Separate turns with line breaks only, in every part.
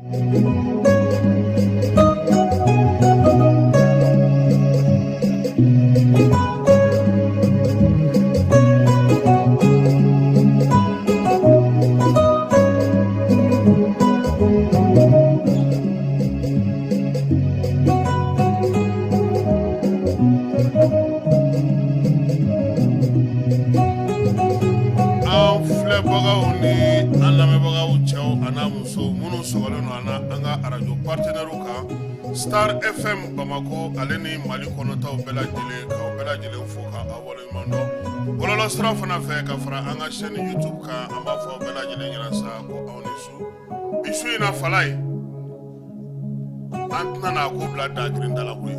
An filɛbagaw ni an lamɛnbagaw, cɛw an'a musow minnu sɔgɔlen don an na an ka arajo partenaires kan, Star FM Bamakɔ ale ni Mali kɔnɔtaw bɛɛ lajɛlen, k'aw bɛɛ lajɛlen fo ka aw waleɲuman dɔn. Bɔlɔlɔ sira fana fɛ ka fara an ka chaîne YouTube kan, an b'a fɔ aw bɛɛ lajɛlen ɲɛna sa ko aw ni su. Bi su in na, Falaye, an tɛna n'a ko bila dagirinda la koyi,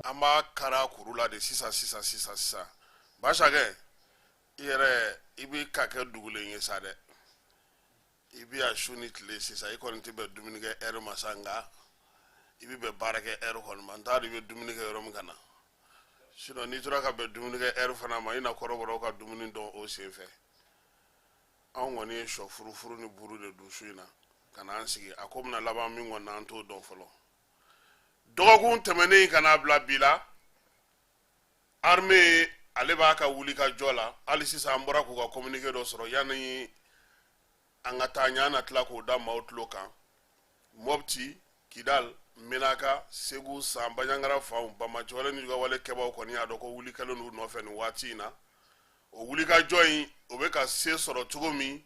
an b'a kara kuru la de sisan sisan sisan sisan. Basakɛ, i yɛrɛ i bɛ ka kɛ dugulen ye sa dɛ, i bɛ yan su ni tile sisan. I kɔni tɛ bɛn dumunikɛ ɛri ma sa, nka i bɛ bɛn baarakɛ ɛri kɔni ma. N t'a dɔn i bɛ dumuni kɛ yɔrɔ min ka na, sinon n'i tora ka bɛn dumunikɛ ɛri fana ma, i na kɔrɔbɔrɔw ka dumuni dɔn o sen fɛ. Anw kɔni ye sɔ furufuru ni buru de dun su in na ka na an sigi. A ko bɛna laban min kɔni na, an t'o dɔn fɔlɔ. Dɔgɔkun tɛmɛnen ka n'a bila bi la, armée ale b'a ka wuli ka jɔ la hali sisan. An bɔra k'u ka communiqué dɔ sɔrɔ. Yanni an ka taa ɲɛ, an na tila k'o da maaw tulo kan. Mɔpti, Kidal, Menaka, Segu, San, Banjagara fanw, banbaanciwale ni juguyawale kɛbaaw kɔni y'a dɔn ko wuli kɛlen d'u nɔfɛ nin waati in na. O wulikajɔ in, o bɛ ka se sɔrɔ cogo min,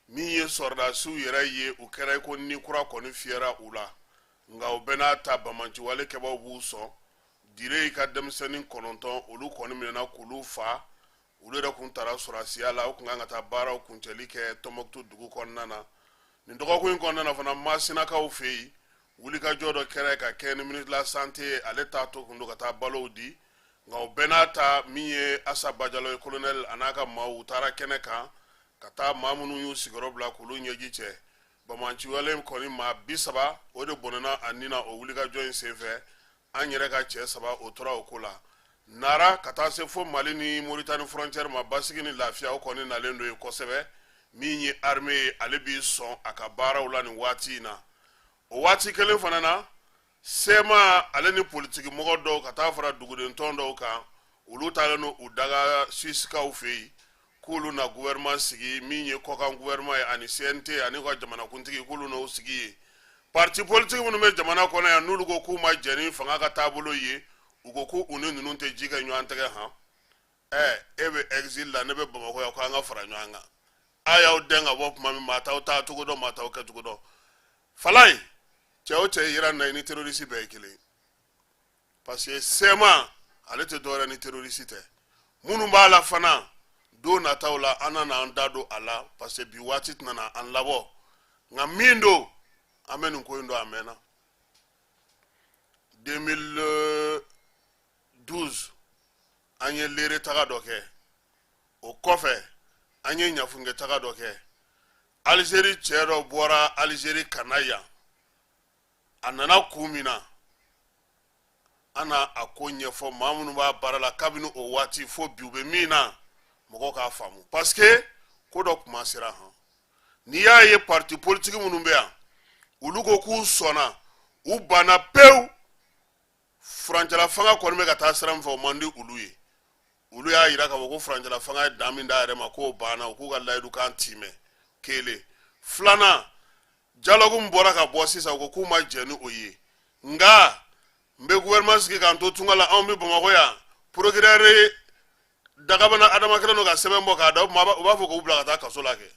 min ye sɔrɔdasiw yɛrɛ ye, u kɛra i ko ni kura kɔni fiyɛra u la. Nka o bɛɛ n'a ta, banbaanciwale kɛbaaw b'u sɔn. Dire ka denmisɛnnin 9, olu kɔni minɛna k'olu fa. Olu yɛrɛ kun taara sɔrɔdasiya la, u kun kan ka taa baaraw kuncɛli kɛ Tɔnbɔkutu dugu kɔnɔna na. Nin dɔgɔkun in kɔnɔna na fana, Masinakaw fɛ yen, wulikajɔ dɔ kɛra ka kɛ ni ministre de la santé ye, ale taatɔ kun don ka taa balow di. Nka o bɛɛ n'a ta, min ye Asa Bajalo ye, colonel, a n'a ka maaw, u taara kɛnɛ kan ka taa maa minnu y'u sigiyɔrɔ bila k'olu ɲɛji cɛ. Banbaanciwale kɔni maa 30, o de bɔnɛna a ni na o wulikajɔ in senfɛ. An yɛrɛ ka cɛ 3, o tora o ko la. Nara ka taa se fo Mali ni Moritani frontière ma, basigi ni lafiya o kɔni nalen don yen kosɛbɛ. Min ye armée ye, ale b'i sɔn a ka baaraw la nin waati in na. O waati kelen fana na, CMA ale ni politiki mɔgɔ dɔw ka taa fara duguden tɔn dɔw kan, olu taalen don u daga Suissekaw fɛ yen k'olu na gouvernement sigi, min ye kɔkan gouvernement ye, ani CNT ani ka jamanakuntigi, k'olu n'o sigi ye. Parti politique minnu bɛ jamana kɔnɔ yan, n'olu ko k'u ma jɛn ni fanga ka taabolo ye, u ko k'u ni ninnu tɛ ji kɛ ɲɔgɔn tɛgɛ han. Ɛ, e bɛ exil la, ne bɛ Bamakɔ yan, ko an ka fara ɲɔgɔn kan. A y'aw dɛn ka bɔ tuma min, maa t'aw taa cogo dɔn, maa t'aw kɛ cogo dɔn. Falaye, cɛ o cɛ yira na, i ni terroriste bɛɛ ye kelen, parce que CMA ale tɛ dɔwɛrɛ ni terroriste tɛ. Minnu b'a la fana, don nataw la an nana an da don a la, parce que bi waati tɛna na an labɔ. Nka min don, an bɛ nin ko in dɔn a mɛnna. 2012, an ye Lere taga dɔ kɛ, o kɔfɛ an ye Ɲafunke taga dɔ kɛ. Alizeri cɛ dɔ bɔra Alizeri ka na yan. A nana kun min na, an na a ko ɲɛfɔ maa minnu b'a baara la kabini o waati fo bi, u bɛ min na, mɔgɔw k'a faamu, parce que ko dɔ kuma sera han. N'i y'a ye parti politique minnu bɛ yan, olu ko k'u sɔnna, u banna pewu, furancɛla fanga kɔni bɛ ka taa sira min fɛ, o man di olu ye. Olu y'a yira k'a fɔ ko furancɛla fanga ye dan min d'a yɛrɛ ma, k'o banna, u k'u ka layidu kan timɛ. Kelen filanan, dialogue min bɔra ka bɔ sisan, u ko k'u ma jɛn ni o ye. Nka n bɛ gouvernement sigi k'an to tunga la, anw bɛ Bamakɔ yan, procureur Dagabana Adama kɛlen don ka sɛbɛn bɔ k'a da u b'a fɔ k'u bila ka taa kaso la kɛ.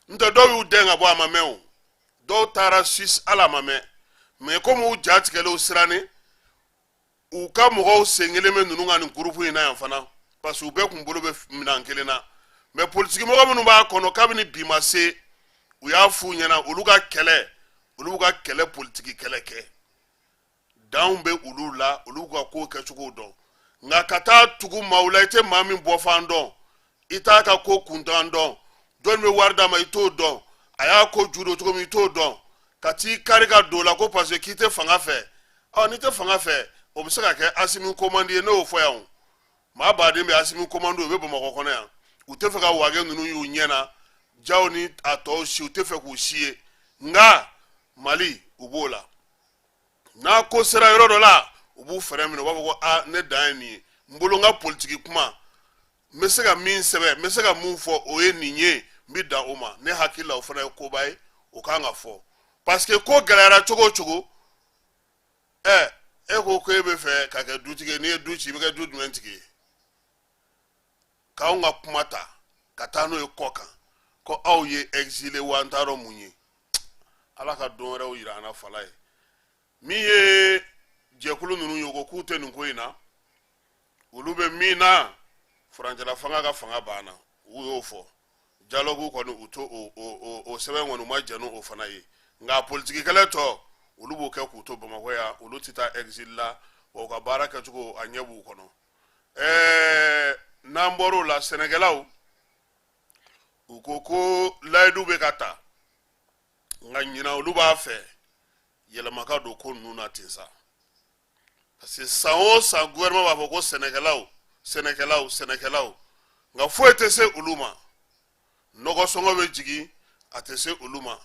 N tɛ dɔw y'u dɛn ka bɔ, a ma mɛn o. Dɔw taara Suisse, hali a ma mɛn. Mais komi u ja tigɛlen, u sirannen, u ka mɔgɔw sen kelen bɛ ninnu ka nin groupe in na yan fana, parce que u bɛɛ kun bolo bɛ minɛn kelen na. Mais politiki mɔgɔ minnu b'a kɔnɔ, kabini bi ma se, u y'a f'u ɲɛna, olu ka kɛlɛ, olu b'u ka kɛlɛ politiki kɛlɛ kɛ, danw bɛ olu la, olu ka ko kɛcogo dɔn. Nka ka taa tugu maaw la, i tɛ maa min bɔfan dɔn, i t'a ka ko kuntan dɔn, jɔnni bɛ wari d'a ma i t'o dɔn, a y'a ko ju don cogo min i t'o dɔn, ka t'i kari ka don o la ko parce que k'i tɛ fanga fɛ. Ɔ, n'i tɛ fanga fɛ, o bɛ se ka kɛ Asimi ko man di ye. Ne y'o fɔ yan o, maa baden bɛ Asimi ko man di, o bɛ Bamakɔ kɔnɔ yan. U tɛ fɛ ka Wage ninnu y'u ɲɛ na, Jaw ni a tɔw si, u tɛ fɛ k'u si ye. Nka Mali, u b'o la. N'a ko sera yɔrɔ dɔ la, u b'u fɛɛrɛ minɛ, u b'a fɔ ko aa, ne dan ye nin ye, n bolo n ka politiki kuma, n bɛ se ka min sɛbɛn, n bɛ se ka mun fɔ, o ye nin ye, n bɛ dan o ma. Ne hakili la, o fana ye koba ye, o kan ka fɔ, parce que ko gɛlɛyara cogo o cogo, ɛ e ko ko e bɛ fɛ ka kɛ dutigi ye, n'i ye du ci, i bɛ kɛ du jumɛn tigi ye? K'anw ka kuma ta ka taa n'o ye kɔ kan ko aw ye exilé wa, n t'a dɔn mun ye. Ala ka don wɛrɛw yira an na. Fala ye min ye, jɛkulu ninnu ye, ko k'u tɛ nin ko in na. Olu bɛ min na, furancɛla fanga ka fanga banna, u y'o fɔ. Dialogue kɔni, u to o sɛbɛn kɔni, u ma jɛn n'o fana ye. Nka politiki kɛlɛ tɔ, olu b'o kɛ k'u to Bamakɔ yan, olu tɛ taa exil la, wa u ka baara kɛcogo, a ɲɛ b'u kɔnɔ. N'an bɔr'o la, sɛnɛkɛlaw, u ko ko layidu bɛ ka ta, nka ɲinan olu b'a fɛ yɛlɛma ka don ko ninnu na ten sa, parce que san o san, gouvernement b'a fɔ ko sɛnɛkɛlaw, sɛnɛkɛlaw, sɛnɛkɛlaw, nka foyi tɛ se olu ma. Nɔgɔ sɔngɔ bɛ jigin, a tɛ se olu ma.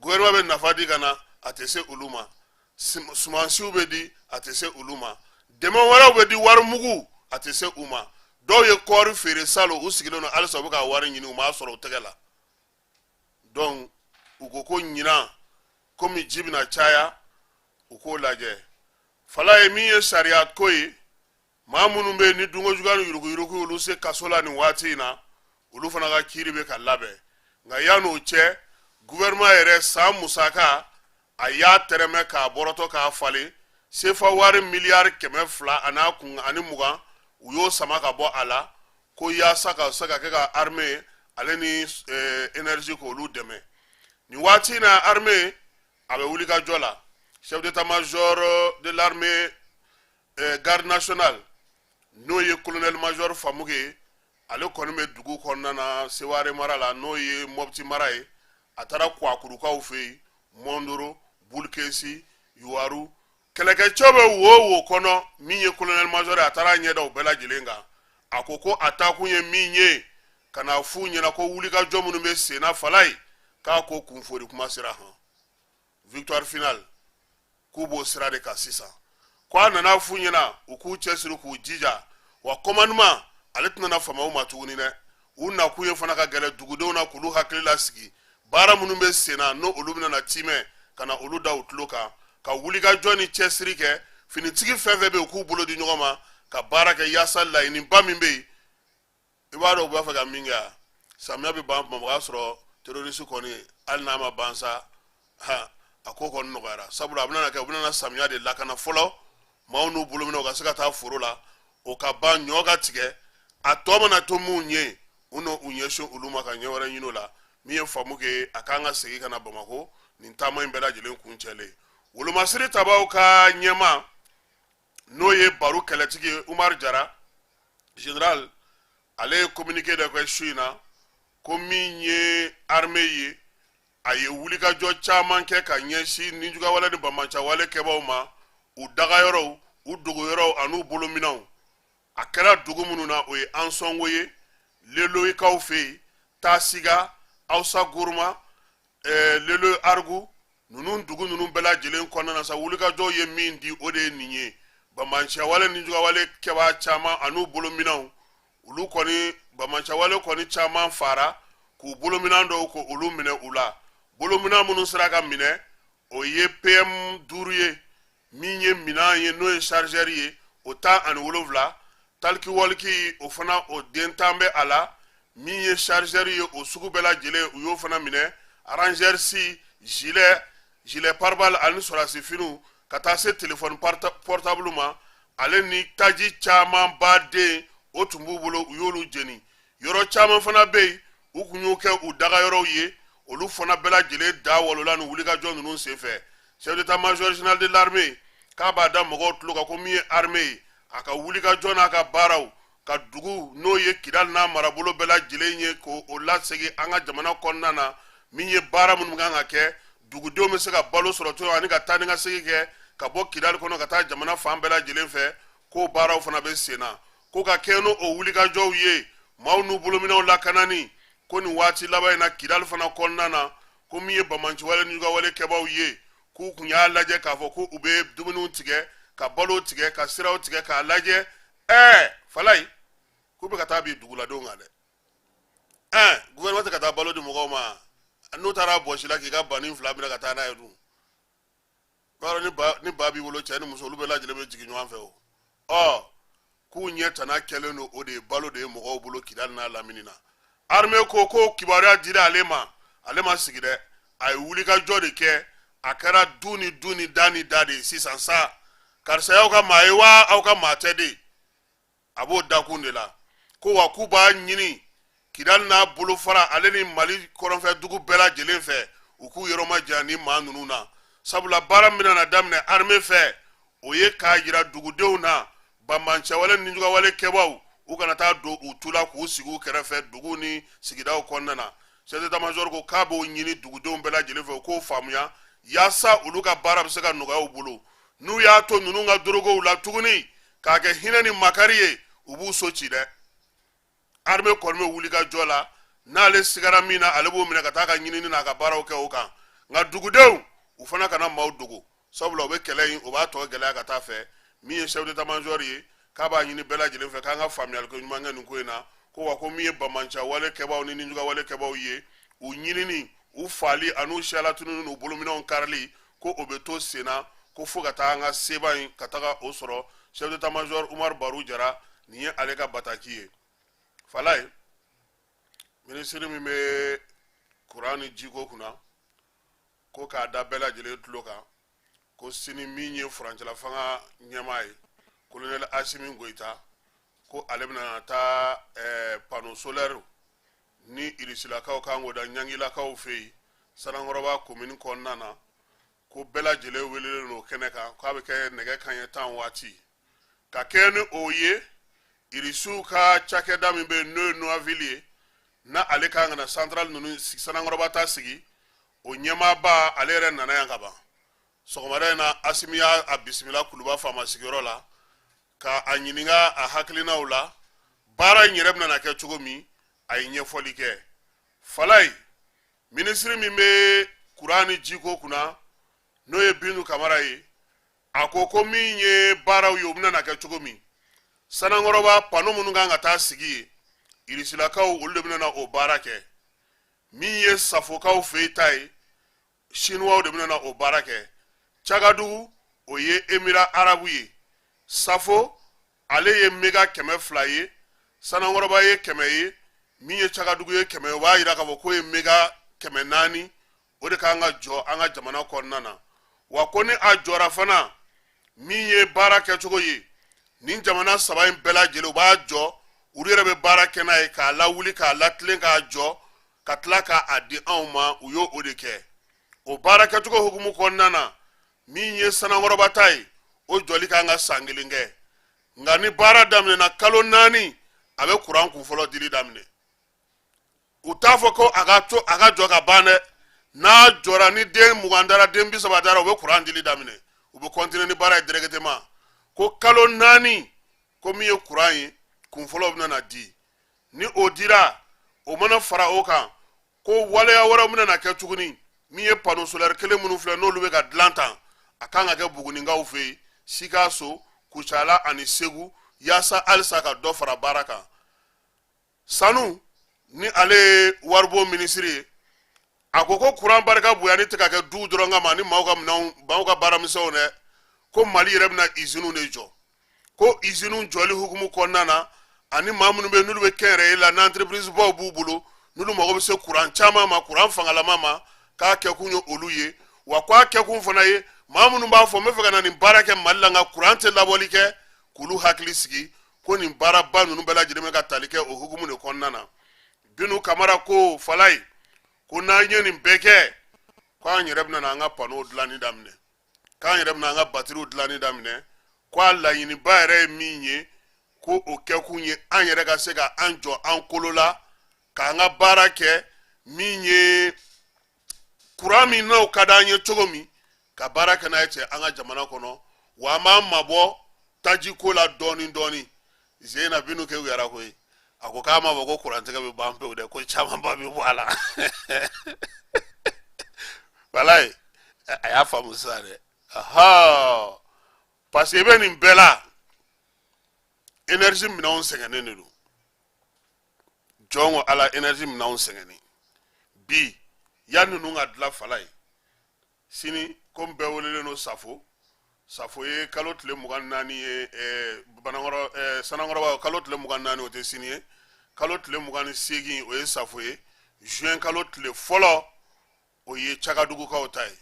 Gouvernement bɛ nafa di ka na, a tɛ se olu ma. Sumansiw bɛ di, a tɛ se olu ma. Dɛmɛ wɛrɛw bɛ di, wari mugu, a tɛ se u ma. Dɔw ye kɔɔri feere salon, u sigilen don halisa, u bɛ ka wari ɲini, u m'a sɔrɔ u tɛgɛ la. Donc u ko ko ɲinan, komi ji bɛna caya, u k'o lajɛ. Fala ye min ye, sariya ko ye, maa minnu bɛ yen ni dunkojuguya ni yuruguyurugu olu se kaso la nin waati in na, olu fana ka kiiri bɛ ka labɛn. Nka yan'o cɛ, gouvernement yɛrɛ san musaka, a y'a tɛrɛmɛ k'a bɔrɔtɔ k'a falen. Sefa wari miliyari 200 ani kun ani 20, u y'o sama ka bɔ a la ko yaasa ka se ka kɛ ka armée ale ni énergie k'olu dɛmɛ. Nin waati in na, armée a bɛ wuli ka jɔ la. Chef d'état-major de l'armée, garde nationale, n'o ye colonel major Famuke ye, ale kɔni bɛ dugu kɔnɔna na, Seware mara la, n'o ye Mɔpti mara ye. A taara Kuwakurukaw fɛ yen, Mɔndoro, Bulukesi, Yuwaru, kɛlɛkɛcɛw bɛ wo wo kɔnɔ. Min ye colonel major ye, a taara a ɲɛ da o bɛɛ lajɛlen kan. A ko ko a taakun ye min ye, ka na f'u ɲɛna ko wulikajɔ minnu bɛ sen na, fala ye k'a ko kunfori kuma sera hɔn, victoire finale, k'u b'o sira de kan sisan. Ko a nana f'u ɲɛna, u k'u cɛsiri, k'u jija, wa commandement ale tɛna na famaw ma tuguni dɛ. U nakun ye fana ka gɛrɛ dugudenw na, k'olu hakili lasigi, baara minnu bɛ sen na, n'o olu bɛna na timɛ ka na olu da u tulo kan, ka wulikajɔ ni cɛsiri kɛ. Finitigi fɛn fɛn bɛ yen, u k'u bolo di ɲɔgɔn ma ka baara kɛ, yaasa laɲiniba min bɛ yen, i b'a dɔn u b'a fɛ ka min kɛ, samiya bɛ ban tuma min, o y'a sɔrɔ terroriste kɔni, hali n'a ma ban sa, ha, a ko kɔni nɔgɔyara, sabula a bɛna kɛ, u bɛna samiya de lakana fɔlɔ, maaw n'u bolo minɛ, u ka se ka taa foro la, o ka ban, ɲɔ ka tigɛ, a tɔ mana to mun ye, u n'u ɲɛsin olu ma ka ɲɛ wɛrɛ ɲini o la. Min ye Famuke, a kan ka segin ka na Bamakɔ nin taama in bɛɛ lajɛlen kuncɛlen. Wolomasiri tabaw ka ɲɛma, n'o ye baro kɛlɛtigi ye, Umaru Jara général, ale ye communiqué dɔ kɛ su in na ko min ye armée ye, a ye wulikajɔ caman kɛ ka ɲɛsin nijuguyawale ni banbaanciwale kɛbaaw ma, u dagayɔrɔw, u dogoyɔrɔw an'u bolominɛnw. A kɛra dugu minnu na, o ye Ansɔngo ye, Leloyikaw fɛ yen, Tasiga, Awsa Guruma, Lelo Argu, ninnu dugu ninnu bɛɛ lajɛlen kɔnɔna na sa, wulikajɔw ye min di, o de ye nin ye. Banbaanciyawale, nijuguyawale kɛbaa caman an'u bolominɛnw, olu kɔni, banbaanciyawale kɔni caman fara k'u bolominɛn dɔw ko olu minɛ u la. Bolominɛn minnu sera ka minɛ, o ye PM 5 ye, min ye minan ye, n'o ye chargeur ye, o 17, talkie-walkie, o fana o den 10 bɛ a la, min ye chargeur ye, o sugu bɛɛ lajɛlen, u y'o fana minɛ, Rangers, gilet, gilet pare-balles ani sɔrɔdasi finiw, ka taa se téléphone portable ma, ale ni taji caman baden, o tun b'u bolo, u y'olu jeni. Yɔrɔ caman fana bɛ yen, u kun y'o kɛ u dagayɔrɔw ye, olu fana bɛɛ lajɛlen da walola ni wulikajɔ ninnu senfɛ. Chef d'état-major général de l'armée k'a b'a da mɔgɔw tulo kan ko min ye armée ye, a ka wulikajɔ n'a ka baaraw ka dugu, n'o ye Kidali n'a marabolo bɛɛ lajɛlen ye, k'o lasegin an ka jamana kɔnɔna na, min ye baara minnu kan ka kɛ, dugudenw bɛ se ka balo sɔrɔ cogo ani ka taa ni ka segin kɛ ka bɔ Kidali kɔnɔ ka taa jamana fan bɛɛ lajɛlen fɛ, k'o baaraw fana bɛ sen na, ko ka kɛ n'o o wulikajɔw ye, maaw n'u bolominɛw lakanani ko nin waati laban in na Kidali fana kɔnɔna na, ko min ye banbaanciwale ni juguyawale kɛbaaw ye. K'u kun y'a lajɛ k'a fɔ ko u bɛ dumuniw tigɛ, ka balo tigɛ, ka siraw tigɛ k'a lajɛ. Falayi, k'u bɛ ka taa bin duguladenw kan dɛ. Gouvernement tɛ ka taa balo di mɔgɔw ma, n'u taara bɔsi la k'i ka banni fila minɛ ka taa n'a ye dun. B'a ni ba ni ba b'i bolo, cɛ ni muso, olu bɛɛ lajɛlen bɛ jigin ɲɔgɔn fɛ. O ɔ k'u ɲɛ tana kɛlen don o de ye, balo de ye mɔgɔw bolo Kidali n'a lamini na. Armée ko kibaruya dira ale ma, ale ma sigi dɛ, a ye wulikajɔ de kɛ. A kɛra du ni du ni da ni da de ye sisan sa. Karisa y'aw ka maa ye wa, aw ka maa tɛ de? A b'o dakun de la ko wa k'u b'a ɲini Kidali n'a bolofara ale ni Mali kɔrɔnfɛ dugu bɛɛ lajɛlen fɛ, u k'u yɔrɔ majanya ni maa ninnu na, sabula baara min bɛna daminɛ armée fɛ, o ye k'a jira dugudenw na, banbancɛwale ni jugawale kɛbaaw, u kana taa don u tu la k'u sigi u kɛrɛfɛ dugu ni sigidaw kɔnɔna na. Chef d'état major ko k'a b'o ɲini dugudenw bɛɛ lajɛlen fɛ, u k'o faamuya yaasa olu ka baara bɛ se ka nɔgɔya u bolo. N'u y'a to ninnu ka dorogow la tuguni k'a kɛ hinɛ ni makari ye, u b'u so ci dɛ. Armée kɔni bɛ wuli ka jɔ la, n'ale sigara min na, ale b'o minɛ ka taa ka ɲinini n'a ka baaraw kɛ o kan. Nka dugudenw, u fana kana maaw dogo, sabula u bɛ kɛlɛ in, o b'a tɔ gɛlɛya ka taa fɛ. Min ye chef d'état major ye, k'a b'a ɲini bɛɛ lajɛlen fɛ k'an ka faamuyali ko ɲuman kɛ nin ko in na. Ko wa ko min ye banbanciya wale kɛbaaw ni nijuguya wale kɛbaaw ye, u ɲinini, u faali an'u siyalatununi n'u bolominɛnw karili, ko o bɛ to sen na, ko fo ka taa an ka seba in ka taga o sɔrɔ. Chef d'état major Umaru Baru Jara, nin ye ale ka bataki ye. Falaye, minisiri min bɛ kuran ni jiko kunna, ko k'a da bɛɛ lajɛlen tulo kan ko sini, min ye furancɛla fanga ɲɛmaa ye, colonel Asimi Goyita, ko ale bɛna taa panneau solaire ni irisilakaw kan k'o da Ɲangilakaw fɛ yen, Sanankɔrɔba komini kɔnɔna na. Ko bɛɛ lajɛlen welelen don kɛnɛ kan, k'a bɛ kɛ nɛgɛ kanɲɛ 10 waati. Ka kɛ ni o ye, irisiw ka cakɛda min bɛ yen, n'o ye Noaville ye, na ale kan ka na centrale ninnu Sanankɔrɔba ta sigi, o ɲɛmaaba, ale yɛrɛ nana yan ka ban sɔgɔmada in na. Asimi y'a bisimila Kuluba faama sigiyɔrɔ la ka a ɲininka a hakilinaw la, baara in yɛrɛ bɛna kɛ cogo min. A ye ɲɛfɔli kɛ. Falayi, minisiri min bɛ kuran ni jiko kunna, n'o ye Binu Kamara ye, a ko ko min ye baaraw ye, u bɛna kɛ cogo min, Sanankɔrɔba panneau minnu kan ka taa sigi yen, irisilakaw, olu de bɛna o baara kɛ. Min ye Safokaw fɛ yen ta ye, Sinuwaw de bɛna o baara kɛ. Cagadugu, o ye Emira Arabu ye. Safo, ale ye mega 200 ye, Sanankɔrɔba ye 100 ye, min ye Cagadugu ye 100 ye. O b'a yira k'a fɔ k'o ye mega 400, o de kan ka jɔ an ka jamana kɔnɔna na. Wa ko ni a jɔra fana, min ye baara kɛcogo ye, nin jamana saba in bɛɛ lajɛlen, u b'a jɔ, olu yɛrɛ bɛ baara kɛ n'a ye k'a lawuli, k'a latilen, k'a jɔ, ka tila k'a di anw ma. U y'o o de kɛ. O baara kɛcogo hukumu kɔnɔna na, min ye Sanankɔrɔba ta ye, o jɔli kan ka san kelen kɛ, nka ni baara daminɛna kalo 4, a bɛ kuran kunfɔlɔ dili daminɛ. U t'a fɔ ko a ka to a ka jɔ ka ban dɛ. N'a jɔra, ni den 20 dara, den 30 dara, u bɛ kuran dili daminɛ, u bɛ continuer ni baara ye directement. Ko kalo 4, ko min ye kuran ye kunfɔlɔ bɛna na di. Ni o dira, o mana fara o kan, ko waleya wɛrɛw bɛna na kɛ tuguni. Min ye panneau solaire kelen minnu filɛ, n'olu bɛ ka dilan tan, a kan ka kɛ Buguninkaw fɛ yen, Sikaso, Kucala ani Segu, yaasa halisa ka dɔ fara baara kan. Sanu, ni ale ye waribon minisiri ye, a ko ko kuran barika bonyani tɛ ka kɛ duw dɔrɔn kama ni maaw ka minɛnw, maaw ka baaramisɛnw dɛ, ko Mali yɛrɛ bɛna iziniw de jɔ. Ko iziniw jɔli hukumu kɔnɔna na, ani maa minnu bɛ, n'olu bɛ kɛnyɛrɛye la, n'entreprise baw b'u bolo, n'olu mago bɛ se kuran caman ma, kuran fangalama ma, k'a kɛkun ye olu ye. Wa k'a kɛkun fana ye maa minnu b'a fɔ n bɛ fɛ ka na nin baara kɛ Mali la, nka kuran tɛ labɔli kɛ, k'olu hakili sigi ko nin baaraba ninnu bɛɛ lajɛlen bɛ ka tali kɛ o hukumu de kɔnɔna na. Binu Kamara ko Falayi, ko n'an ye nin bɛɛ kɛ, ko an yɛrɛ bɛna an ka panneau dilanni daminɛ, k'an yɛrɛ bɛna an ka batiriw dilanni daminɛ. Ko a laɲiniba yɛrɛ ye min ye, ko o kɛkun ye an yɛrɛ ka se ka an jɔ an kolo la, k'an ka baara kɛ, min ye kuran min n'o ka d'an ye cogo min, ka baara kɛ n'a ye cɛ an ka jamana kɔnɔ. Wa an b'an mabɔ tajiko la dɔɔni dɔɔni. Zena Binu kɛ yɛrɛ koyi, a ko k'a ma fɔ ko kurantigɛ bɛ ban pewu dɛ, ko camanba bɛ bɔ a la. Walayi, a y'a y'a faamu sisan dɛ. Aha, parce que i bɛ nin bɛɛ la, énergie minɛnw sɛgɛnnen de don. Jɔn ko Ala, énergie minɛnw sɛgɛnnen bi. Yan ninnu ka dilan fala ye sini, komi bɛɛ welelen don safo. Safo ye kalo tile 24 ye. Banankɔrɔ, Sanankɔrɔba, kalo tile 24, o tɛ sini ye. Kalo tile 28, o ye safo ye. Juin kalo tile fɔlɔ, o ye Cagadugukaw ta ye.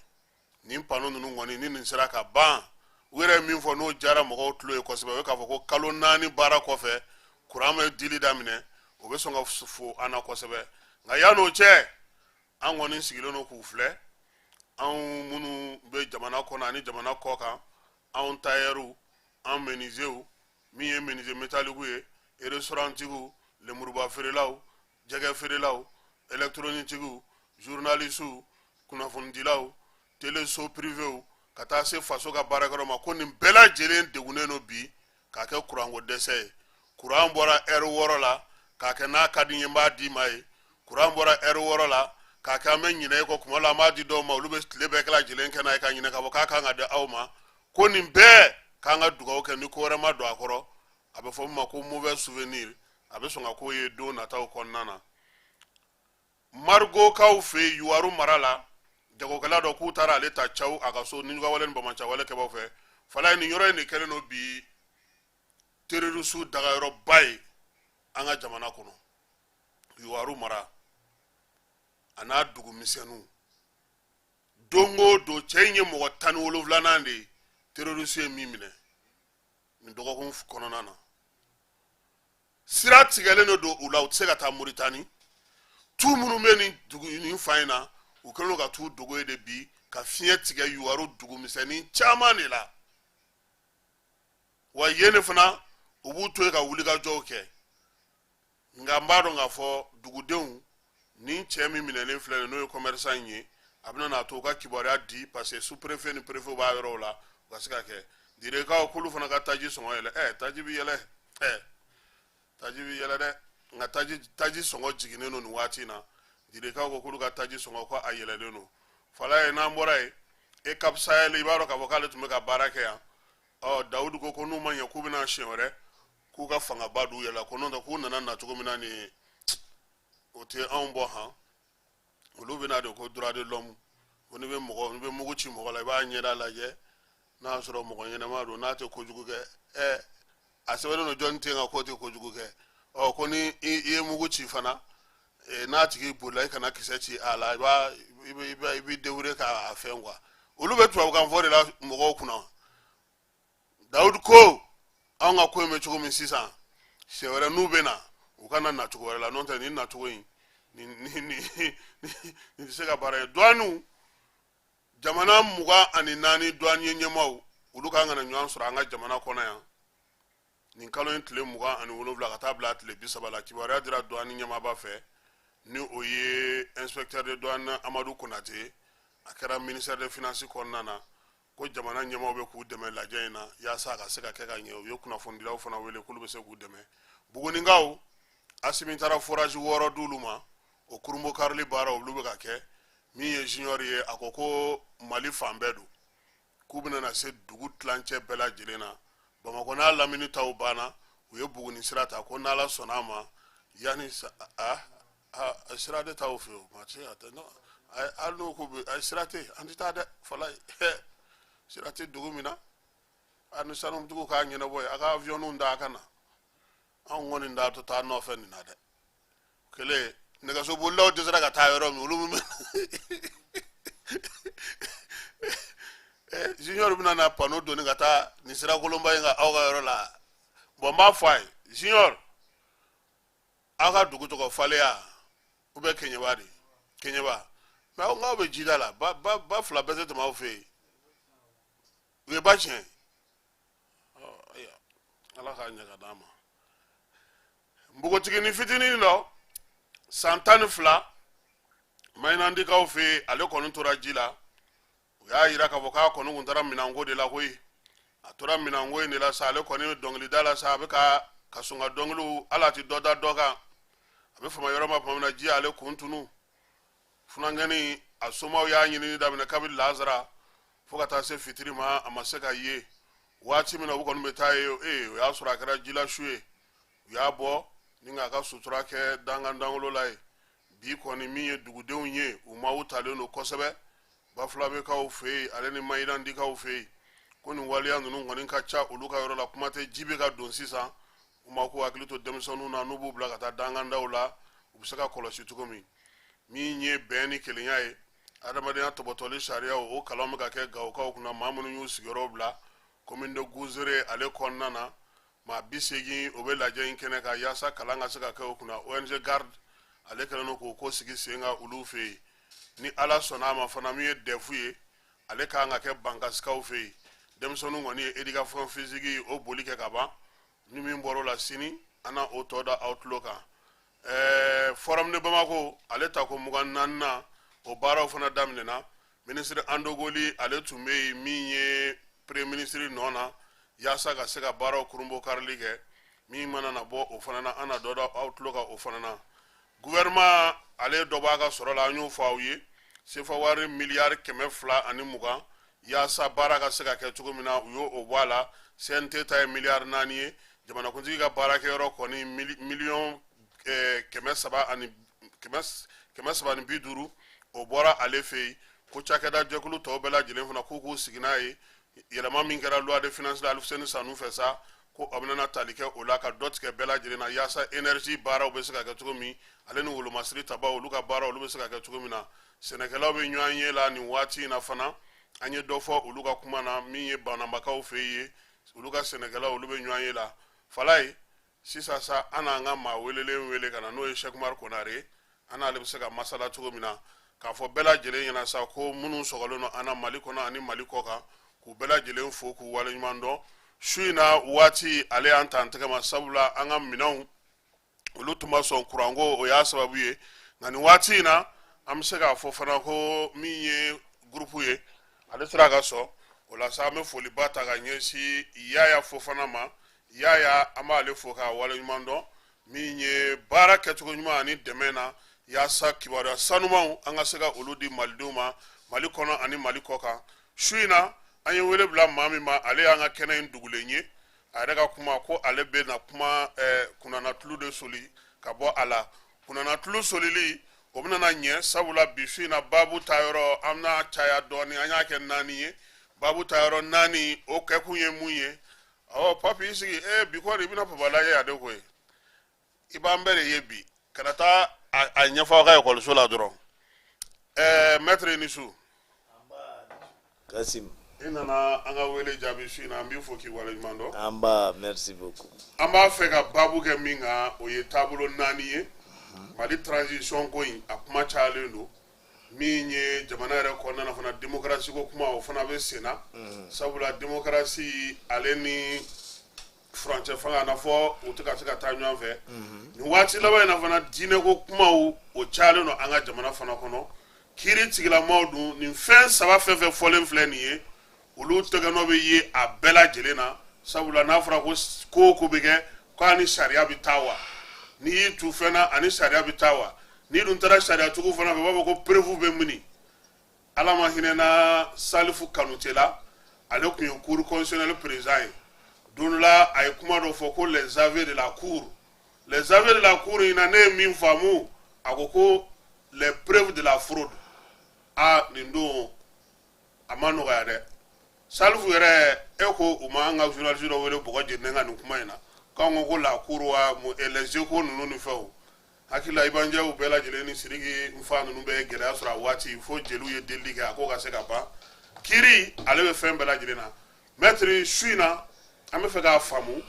Nin panneau ninnu kɔni, ni nin sera ka ban, u yɛrɛ ye min fɔ, n'o diyara mɔgɔw tulo ye kosɛbɛ, o ye k'a fɔ ko kalo 4 baara kɔfɛ, kuran bɛ dili daminɛ. O bɛ sɔn ka fo an na kosɛbɛ. Nka yann'o cɛ, an kɔni sigilen don k'u filɛ. Anw minnu bɛ jamana kɔnɔ ani jamana kɔ kan, anw tayɛriw, an menuisiers, min ye menuisier métallique ye, restauranttigiw, lemuruba feerelaw, jɛgɛ feerelaw, électroniquetigiw, journalistew, kunnafonidilaw, teleso privéw, ka taa se faso ka baarakɛyɔrɔ ma, ko nin bɛɛ lajɛlen degunnen don bi k'a kɛ kuranko dɛsɛ ye. Kuran bɔra ɛri 6 la k'a kɛ n'a ka di n ye, n b'a d'i ma ye. Kuran bɔra ɛri 6 la k'a kɛ an bɛ ɲinɛ e kɔ. Kuma la, an b'a di dɔw ma, olu bɛ tile bɛɛ kɛ lajɛlen kɛ n'a ye ka ɲinɛ k'a fɔ k'a kan ka di aw ma. Ko nin bɛɛ k'an ka dugawu kɛ ni ko wɛrɛ ma don a kɔrɔ. A bɛ fɔ min ma ko mauvais souvenir, a bɛ sɔn ka k'o ye don nataw kɔnɔna na. Marigokaw fɛ yen, Yuwaru mara la, jagokɛla dɔ k'u taara ale ta caw a ka so nijuguyawale ni banbaanciwale kɛbaw fɛ. Falaye, nin yɔrɔ in de kɛlen don bi terroriste dagayɔrɔba ye an ka jamana kɔnɔ. Yuwaru mara a n'a dugumisɛnninw, don o don, cɛ in ye mɔgɔ 17nan de ye terroriste ye min minɛ nin dɔgɔkun kɔnɔna na. Sira tigɛlen de don u la, u tɛ se ka taa Moritani. Tu minnu bɛ nin dugu nin fan in na, u kɛlen don ka t'u dogo yen de bi, ka fiɲɛ tigɛ Yuwaru dugumisɛnnin caman de la. Wa yen de fana, u b'u to yen ka wulikajɔw kɛ. Nka n b'a dɔn k'a fɔ dugudenw, nin cɛ min minɛlen filɛ nin, n'o ye commerçant in ye, a bɛna n'a to u ka kibaruya di, parce que sous préfet ni préfet b'a yɔrɔw la, u ka se ka kɛ. Direkaw k'olu fana ka taji sɔngɔ yɛlɛ. Taji bɛ yɛlɛ, taji bɛ yɛlɛ dɛ. Nka taji sɔngɔ jiginnen don nin waati in na. Direkaw ko k'olu ka taji sɔngɔ, ko a yɛlɛlen don. Falaye, n'an bɔra yen, EUCAP Sahel, i b'a dɔn k'a fɔ k'ale tun bɛ ka baara kɛ yan. Ɔ, Dawudu ko ko n'u ma ɲɛ k'u bɛna siɲɛ wɛrɛ, k'u ka fangaba d'u yɛrɛ la, ko n'o tɛ k'u nana na cogo min na nin, o tɛ anw bɔ han. Olu bɛna de ko droit de l'homme, ko n'i bɛ mɔgɔ, n'i bɛ mugu ci mɔgɔ la, i b'a ɲɛda lajɛ n'a y'a sɔrɔ mɔgɔ ɲɛnama don, n'a tɛ kojugu kɛ. A sɛbɛnnen don jɔnni ten kan k'o tɛ kojugu kɛ? Ɔ, ko ni i ye mugu ci fana, n'a tigi bolila, i kana kisɛ ci a la, i b'a i bɛ i bɛ i b'i débrouiller k'a fɛn quoi. Olu bɛ tubabukan fɔ de la mɔgɔw kunna. Dawudu ko anw ka ko in bɛ cogo min sisan, siɲɛ wɛrɛ n'u bɛ na, u kana na cogo wɛrɛ la, n'o tɛ nin nacogo in, nin tɛ se ka baara ye. Douane, jamana 24 douanier ɲɛmaaw, olu kan ka na ɲɔgɔn sɔrɔ an ka jamana kɔnɔ yan nin kalo in tile 27 ka taa bila tile 30 la. Kibaruya dira douane ɲɛmaaba fɛ, ni o ye inspecteur de douane Amadu Konate. A kɛra ministère de finance kɔnɔna na, ko jamana ɲɛmaaw bɛ k'u dɛmɛ lajɛ in na yaasa a ka se ka kɛ ka ɲɛ. U ye kunnafonidilaw fana wele k'olu bɛ se k'u dɛmɛ. Bugunikaw, Asimi taara forage 6 d'olu ma. O kurunbo karili baara, olu bɛ ka kɛ. Min ye junior ye, a ko ko Mali fan bɛɛ don, k'u bɛna na se dugu tilancɛ bɛɛ lajɛlen na. Bamakɔ n'a lamini taw banna, u ye Buguni sira ta, ko n'Ala sɔnna a ma, yanni a a sira de t'aw fɛ o ma se a tɛ. Non, hali n'o ko bɛ, sira tɛ yen, an tɛ taa dɛ. Falaye, sira tɛ dugu min na, a ni sanutigiw k'a ɲɛnabɔ yen, a ka avion da a ka na. Anw kɔni t'a to taa nɔfɛ nin na dɛ. Kelen nɛgɛsobolilaw dɛsɛra ka taa yɔrɔ min, olu bɛ junior bɛna na panneau donni ka taa nin sira kolonba in kan aw ka yɔrɔ la. Bon, n b'a fɔ a ye, junior, aw ka dugu tɔgɔ Faleya ou bien Keɲeba de? Keɲeba. Mais aw k'aw bɛ jida la, ba ba ba fila bɛɛ tɛ tɛmɛ aw fɛ yen. U ye ba tiɲɛ. Ayiwa, Ala k'a ɲɛ ka d'an ma. Npogotiginin fitinin dɔ, san 12, Mayinandikaw fɛ yen, ale kɔni tora ji la. U y'a yira k'a fɔ k'a kɔni kun taara minɛnko de la koyi. A tora minɛnko in de la sa, ale kɔni bɛ dɔnkilida la sa, a bɛ ka sɔn ka dɔnkiliw, hali a tɛ dɔ da dɔ kan. A bɛ fama yɔrɔ ma tuma min na, ji y'ale kun tunu. Funankɛnin, a somaw y'a ɲinini daminɛ kabini lazara. Fo ka taa se fitiri ma, a ma se ka ye. Waati min na u kɔni bɛ taa ye, ee, o y'a sɔrɔ a kɛra jilasu ye. U y'a bɔ ni k'a ka sutura kɛ dankan dangolo la ye. Bi kɔni, min ye dugudenw ye, u maaw talen don kosɛbɛ Bafulabekaw fɛ yen, ale ni Mayirandikaw fɛ yen, ko nin waleya ninnu kɔni ka ca olu ka yɔrɔ la. Kuma tɛ, ji bɛ ka don sisan. U ma k'u hakili to denmisɛnninw na, n'u b'u bila ka taa dankandaw la, u bɛ se ka kɔlɔsi cogo min. Min ye bɛn ni kelenya ye, adamadenya tɔbɔtɔli sariyaw, o kalan bɛ ka kɛ Gawokaw kunna. Maa minnu y'u sigiyɔrɔw bila commune de Gouzéré ale kɔnɔna na, maa 80, o bɛ lajɛ in kɛnɛ kan yaasa kalan ka se ka kɛ o kunna. ONG Garde ale kɛlen don k'o ko sigi sen kan olu fɛ yen. Ni Ala sɔnna a ma fana, min ye DEF ye, ale ka kan ka kɛ Bankasikaw fɛ yen. Denmisɛnninw kɔni ye éducation physique o boli kɛ ka ban. Ni min bɔr'o la, sini an na o tɔ da aw tulo kan. Forum de Bamako ale tako 24nan, o baaraw fana daminɛna. Minisiri Andogoli ale tun bɛ yen, min ye premier ministre nɔ na, yaasa ka se ka baaraw kurunbo karili kɛ. Min mana na bɔ o fana na, an na dɔ da aw tulo kan o fana na. Gouvernement ale dɔ b'a ka sɔrɔ la, an y'o fɔ aw ye, sefa wari miliyari 220, yaasa baara ka se ka kɛ cogo min na, u y'o o bɔ a la. CNT ta ye miliyari 4 ye. Jamanakuntigi ka baarakɛyɔrɔ kɔni, miliyɔn kɛmɛ saba ani 350, o bɔra ale fɛ yen. Ko cakɛda jɛkulu tɔw bɛɛ lajɛlen fana, k'u k'u sigi n'a ye. Yɛlɛma min kɛra loi de finance la, Alifuseni Sanu fɛ sa, ko a bɛna tali kɛ o la ka dɔ tigɛ bɛɛ lajɛlen na, yaasa énergie baaraw bɛ se ka kɛ cogo min, ale ni wolomasiri tabaw, olu ka baaraw, olu bɛ se ka kɛ cogo min na. Sɛnɛkɛlaw bɛ ɲɔgɔn ye la nin waati in na fana, an ye dɔ fɔ olu ka kuma na. Min ye Banambakaw fɛ yen, olu ka sɛnɛkɛlaw, olu bɛ ɲɔgɔn ye la. Falaye, sisan sa, an n'an ka maa welelen wele ka na, n'o ye Sɛkumari Konare. An n'ale bɛ se ka masala cogo min na, k'a fɔ bɛɛ lajɛlen ɲɛna sa ko minnu sɔgɔlen don an na Mali kɔnɔ ani Mali kɔ kan, k'u bɛɛ lajɛlen fo k'u waleɲuman dɔn. Su in na waati ale y'an ta an tɛgɛ ma, sabula an ka minɛnw, olu tun ma sɔn kuranko, o y'a sababu ye. Nka nin waati in na, an bɛ se k'a fɔ fana ko min ye gurupu ye, ale sera ka sɔn o la sa. An bɛ foliba ta ka ɲɛsin Yaya Fofana ma. Yaya, an b'ale fo k'a waleɲuman dɔn, min ye baara kɛcogo ɲuman ani dɛmɛ na, yaasa kibaruya sanumanw, an ka se ka olu di malidenw ma Mali kɔnɔ ani Mali kɔ kan. Su in na, an ye wele bila maa min ma, ale y'an ka kɛnɛ in dugulen ye. A yɛrɛ ka kuma ko ale bɛ na kuma kunnanatulu de soli ka bɔ a la. Kunnanatulu solili, o bɛna na ɲɛ, sabula bi su in na, baabu ta yɔrɔ, an bɛna caya dɔɔni. An y'a kɛ naani ye. Baabu ta yɔrɔ naani, o kɛkun ye mun ye? Awɔ, Papi, i sigi. Ee, bi kɔni, i bɛna papa lajɛ yan de koyi. I b'an bɛɛ de ye bi. Kana taa a ɲɛfɔ aw ka ekɔliso la dɔrɔn. Maître, i ni su.
Kasim.
I nana an ka wele jaabi su in na, an b'i fo k'i waleɲuman dɔn.
Anba, merci beaucoup.
An b'a fɛ ka baabu kɛ min kan, o ye taabolo naani ye. Mali transition ko in, a kuma cayalen don. Min ye jamana yɛrɛ kɔnɔna na fana, démocratie ko kuma, o fana bɛ sen na, sabula démocratie ale ni furancɛ fanga na fɔ, u tɛ ka se ka taa ɲɔgɔn fɛ nin waati laban in na fana. Diinɛ ko kumaw, o cayalen don an ka jamana fana kɔnɔ. Kiiri tigilamaw dun, nin fɛn saba fɛn fɛn fɔlen filɛ nin ye, olu tɛgɛnɔ bɛ ye a bɛɛ lajɛlen na, sabula n'a fɔra ko ko o ko bɛ kɛ, k'a ni sariya bɛ taa wa? N'i y'i tu fɛn na, ani sariya bɛ taa wa? N'i dun taara sariyatigiw fana fɛ, u b'a fɔ ko preuve bɛ mini. Ala ma hinɛna Salifu Kanute la, ale tun ye cour constitutionnelle président ye. Don dɔ la, a ye kuma dɔ fɔ ko les aveux de la cour. Les aveux de la cour in na, ne ye min faamu, a ko ko les preuves de la fraude. A nin don, a ma nɔgɔya dɛ. Salifu yɛrɛ, e ko u ma an ka journaliste dɔ wele bɔgɔ jeninen ka nin kuma in na, k'anw ko ko la cour wa les échos ninnu ni fɛnw. Hakili la, Ibanjɛw bɛɛ lajɛlen ni Sidiki nfa ninnu bɛɛ ye gɛlɛya sɔrɔ a waati, fo jeliw ye delili kɛ a ko ka se ka ban. Kiiri ale bɛ fɛn bɛɛ lajɛlen na. Maître, su in na, an bɛ fɛ k'a faamu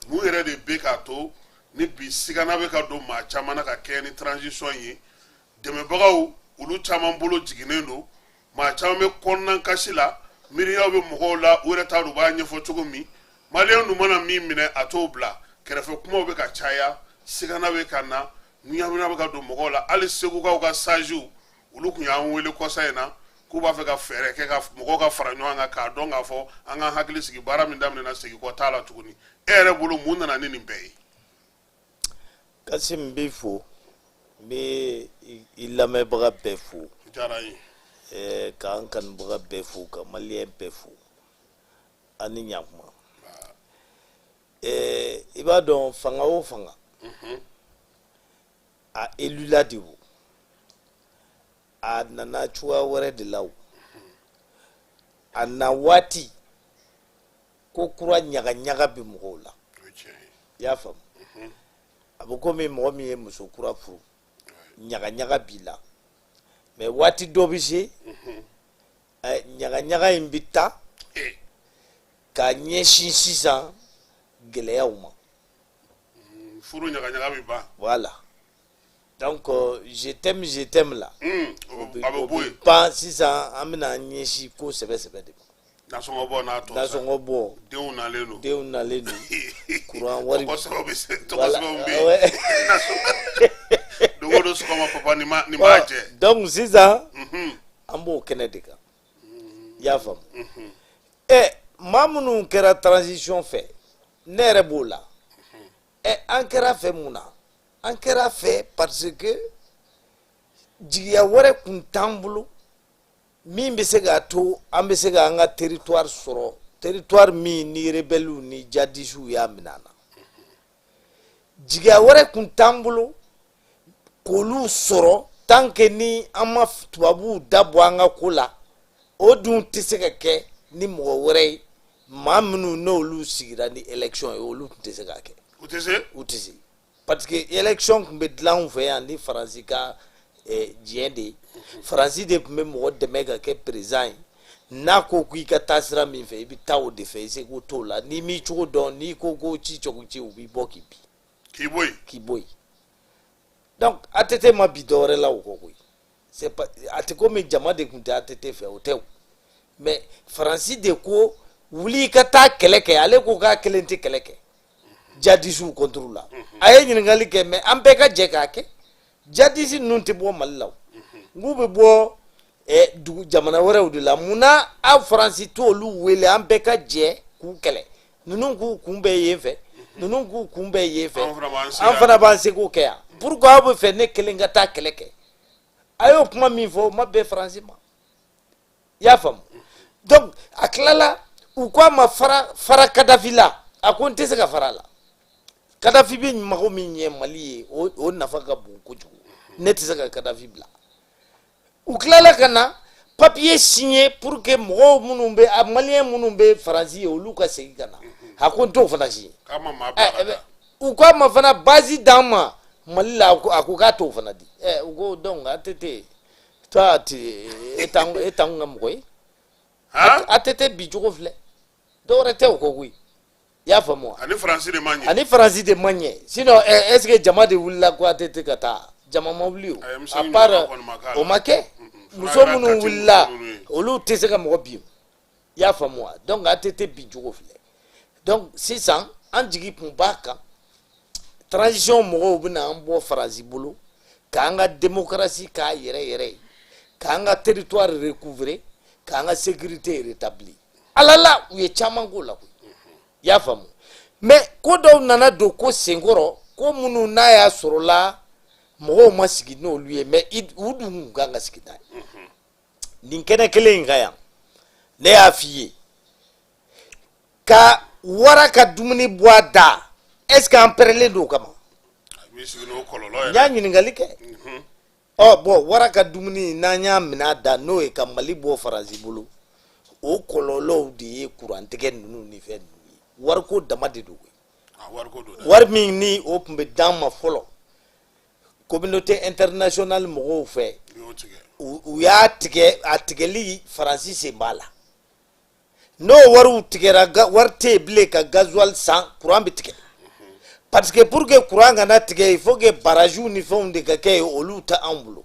mun yɛrɛ de bɛ k'a to ni bi sigana bɛ ka don maa caman na ka kɛɲɛ ni transition ye. Dɛmɛbagaw, olu caman bolo jiginnen don, maa caman bɛ kɔnɔna kasi la, miiriyaw bɛ mɔgɔw la, u yɛrɛ t'a dɔn u b'a ɲɛfɔ cogo min. Maliyɛn dun mana min minɛ, a t'o bila kɛrɛfɛ. Kumaw bɛ ka caya, sigana bɛ ka na, ɲamina bɛ ka don mɔgɔw la. Hali Segukaw ka sagew, olu tun y'an wele kɔsa in na k'u b'a fɛ ka fɛɛrɛ kɛ ka mɔgɔw ka fara ɲɔgɔn kan, k'a dɔn k'a fɔ an ka hakili sigi, baara min daminɛna, segin kɔ t'a la tuguni. E yɛrɛ bolo, mun nana ni nin bɛɛ ye?
Kasim, n b'i fo, n bɛ i lamɛnbaga bɛɛ fo.
Diyara n ye.
K'an kanubaga bɛɛ fo, ka maliyɛn bɛɛ fo, a ni ɲakuma. I b'a dɔn, fanga o fanga, a élula de, o a nana cogoya wɛrɛ de la. O a na waati ko kura ɲagaɲaga bɛ mɔgɔw la.
O ye tiɲɛ ye.
I y'a faamu, a bɛ komi mɔgɔ min ye muso kura furu, ɲagaɲaga b'i la, mais waati dɔ bɛ se, ɲagaɲaga in bɛ taa k'a ɲɛsin sisan gɛlɛyaw ma.
Furu ɲagaɲaga bɛ ban.
Voilà, donc je t'aime, je t'aime la,
a bɛ
o
bɔ
bɛ
yen.
Ban sisan, an bɛna an ɲɛsin ko sɛbɛ sɛbɛ de ma.
Nasɔngɔ bɔ n'a tɔ sa.
Nasɔngɔ bɔ.
Denw nalen don.
Denw nalen don, courant wari.
Tɔgɔ sɛbɛnw bɛ se, tɔgɔ
Voilà.
sɛbɛnw bɛ yen. Don o don sɔgɔma, papa, nin ma nin b'a jɛ.
Donc sisan an b'o kɛnɛ de kan, i y'a faamu. Maa minnu kɛra transition fɛ, ne yɛrɛ b'o la. An kɛra fɛ mun na? An kɛra fɛ parce que jigiya wɛrɛ kun t'an bolo min bɛ se k'a to an bɛ se k'an ka territoire sɔrɔ, territoire min ni rebelles ni djihadistes y'a minɛ an na. Jigiya wɛrɛ kun t'an bolo k'olu sɔrɔ tant que ni an ma tubabuw da bɔ an ka ko la. O dun tɛ se ka kɛ ni mɔgɔ wɛrɛ ye. Maa minnu n'olu sigira ni élection ye, olu tun tɛ se k'a kɛ.
U tɛ se.
U tɛ se, parce que élection tun bɛ dilan anw fɛ yan ni Faransi ka diɲɛ de ye. Faransi de tun bɛ mɔgɔ dɛmɛ ka kɛ président ye. N'a ko k'i ka taa sira min fɛ, i bɛ taa o de fɛ, i seko t'o la. N'i m'i cogo dɔn, n'i ko ko ci cogo ci, u b'i bɔ k'i bin.
K'i bɔ yen.
K'i bɔ yen. Donc ATT ma bi dɔwɛrɛ la o kɔ koyi. C'est pas a tɛ komi jama de tun tɛ ATT fɛ, o tɛ o. Mais Faransi de ko wuli i ka taa kɛlɛ kɛ. Ale ko k'a kelen tɛ kɛlɛ kɛ jadisiw contre la. A ye ɲininkali kɛ, mais an bɛɛ ka jɛ k'a kɛ. Jadisi ninnu tɛ bɔ Mali la o, n k'u bɛ bɔ dugu jamana wɛrɛw de la. Munna aw Faransi t'olu wele, an bɛɛ ka jɛ k'u kɛlɛ? Ninnu k'u kunbɛn yen fɛ, ninnu k'u kunbɛn yen fɛ.
An fana b'an se.
An fana b'an seko kɛ yan. Pourquoi aw bɛ fɛ ne kelen ka taa kɛlɛ kɛ? A y'o kuma min fɔ, o ma bɛn Faransi ma, i y'a faamu. Donc a tilala, u ko a ma fara fara Kadafi la. A ko n tɛ se ka fara a la. Kadafi bɛ mago min ɲɛ Mali ye, o nafa ka bon kojugu, ne tɛ se ka Kadafi bila. U tilala ka na papier signé pour que mɔgɔw minnu bɛ a maliyɛn minnu bɛ Faransi ye, olu ka segin ka na. A ko n t'o fana signé.
K'a ma maa bila ka taa.
U ko a ma fana base d'an ma Mali la. A ko k'a t'o fana di. U ko donc ATT, toi tu e t'anw ka mɔgɔ ye.
Han.
ATT bi cogo filɛ, dɔwɛrɛ tɛ o kɔ koyi, i y'a faamu wa?
Ani Faransi de ma ɲɛ.
Ani Faransi de ma ɲɛ. Sinon est ce que jama de wulila ko ATT ka taa? Jama ma wuli o.
A ye
À
misɛnnin
part
ɲɔgɔn kɔni ma k'a la.
O ma kɛ. Muso
Fana kɛra
minnu
kati
wulila,
muso minnu ye.
Olu tɛ se ka mɔgɔ bin, i y'a faamu wa? Donc ATT bi cogo filɛ. Donc sisan an jigi kun b'a kan, transition mɔgɔw bɛna an bɔ Faransi bolo, k'an ka démocratie k'a yɛrɛ yɛrɛ ye, k'an ka territoire recouvrer, k'an ka sécurité rétablir. Ala la, u ye caman k'o la koyi, i y'a faamu. Mais ko dɔw nana don ko senkɔrɔ, ko minnu n'a y'a sɔrɔ la mɔgɔw ma sigi n'olu ye, mais u dun kun kan ka sigi n'a ye. Nin kɛnɛ kelen in kan yan, ne y'a f'i ye ka wara ka dumuni bɔ a da. Est ce que an pɛrɛlen don o kama?
A b'i sigi n'o kɔlɔlɔ
N y'a
yɛrɛ.
ɲininkali kɛ. Ɔ bɔn, wara ka dumuni n'an y'a minɛ a da, n'o ye ka Mali bɔ Faransi bolo, o kɔlɔlɔw de ye kurantigɛ ninnu ni fɛn ninnu ye. Wariko dama de don koyi.
A wariko don dɛ.
Wari min ni o tun bɛ d'an ma fɔlɔ communauté internationale mɔgɔw fɛ,
U y'o tigɛ.
u y'a tigɛ. A tigɛli, Faransi sen b'a la. N'o wariw tigɛra, wari tɛ yen bilen ka gasoil san, courant bɛ tigɛ, parce que pour que courant kana tigɛ, il faut que barrage ni fɛnw de ka kɛ yen. Olu tɛ anw bolo.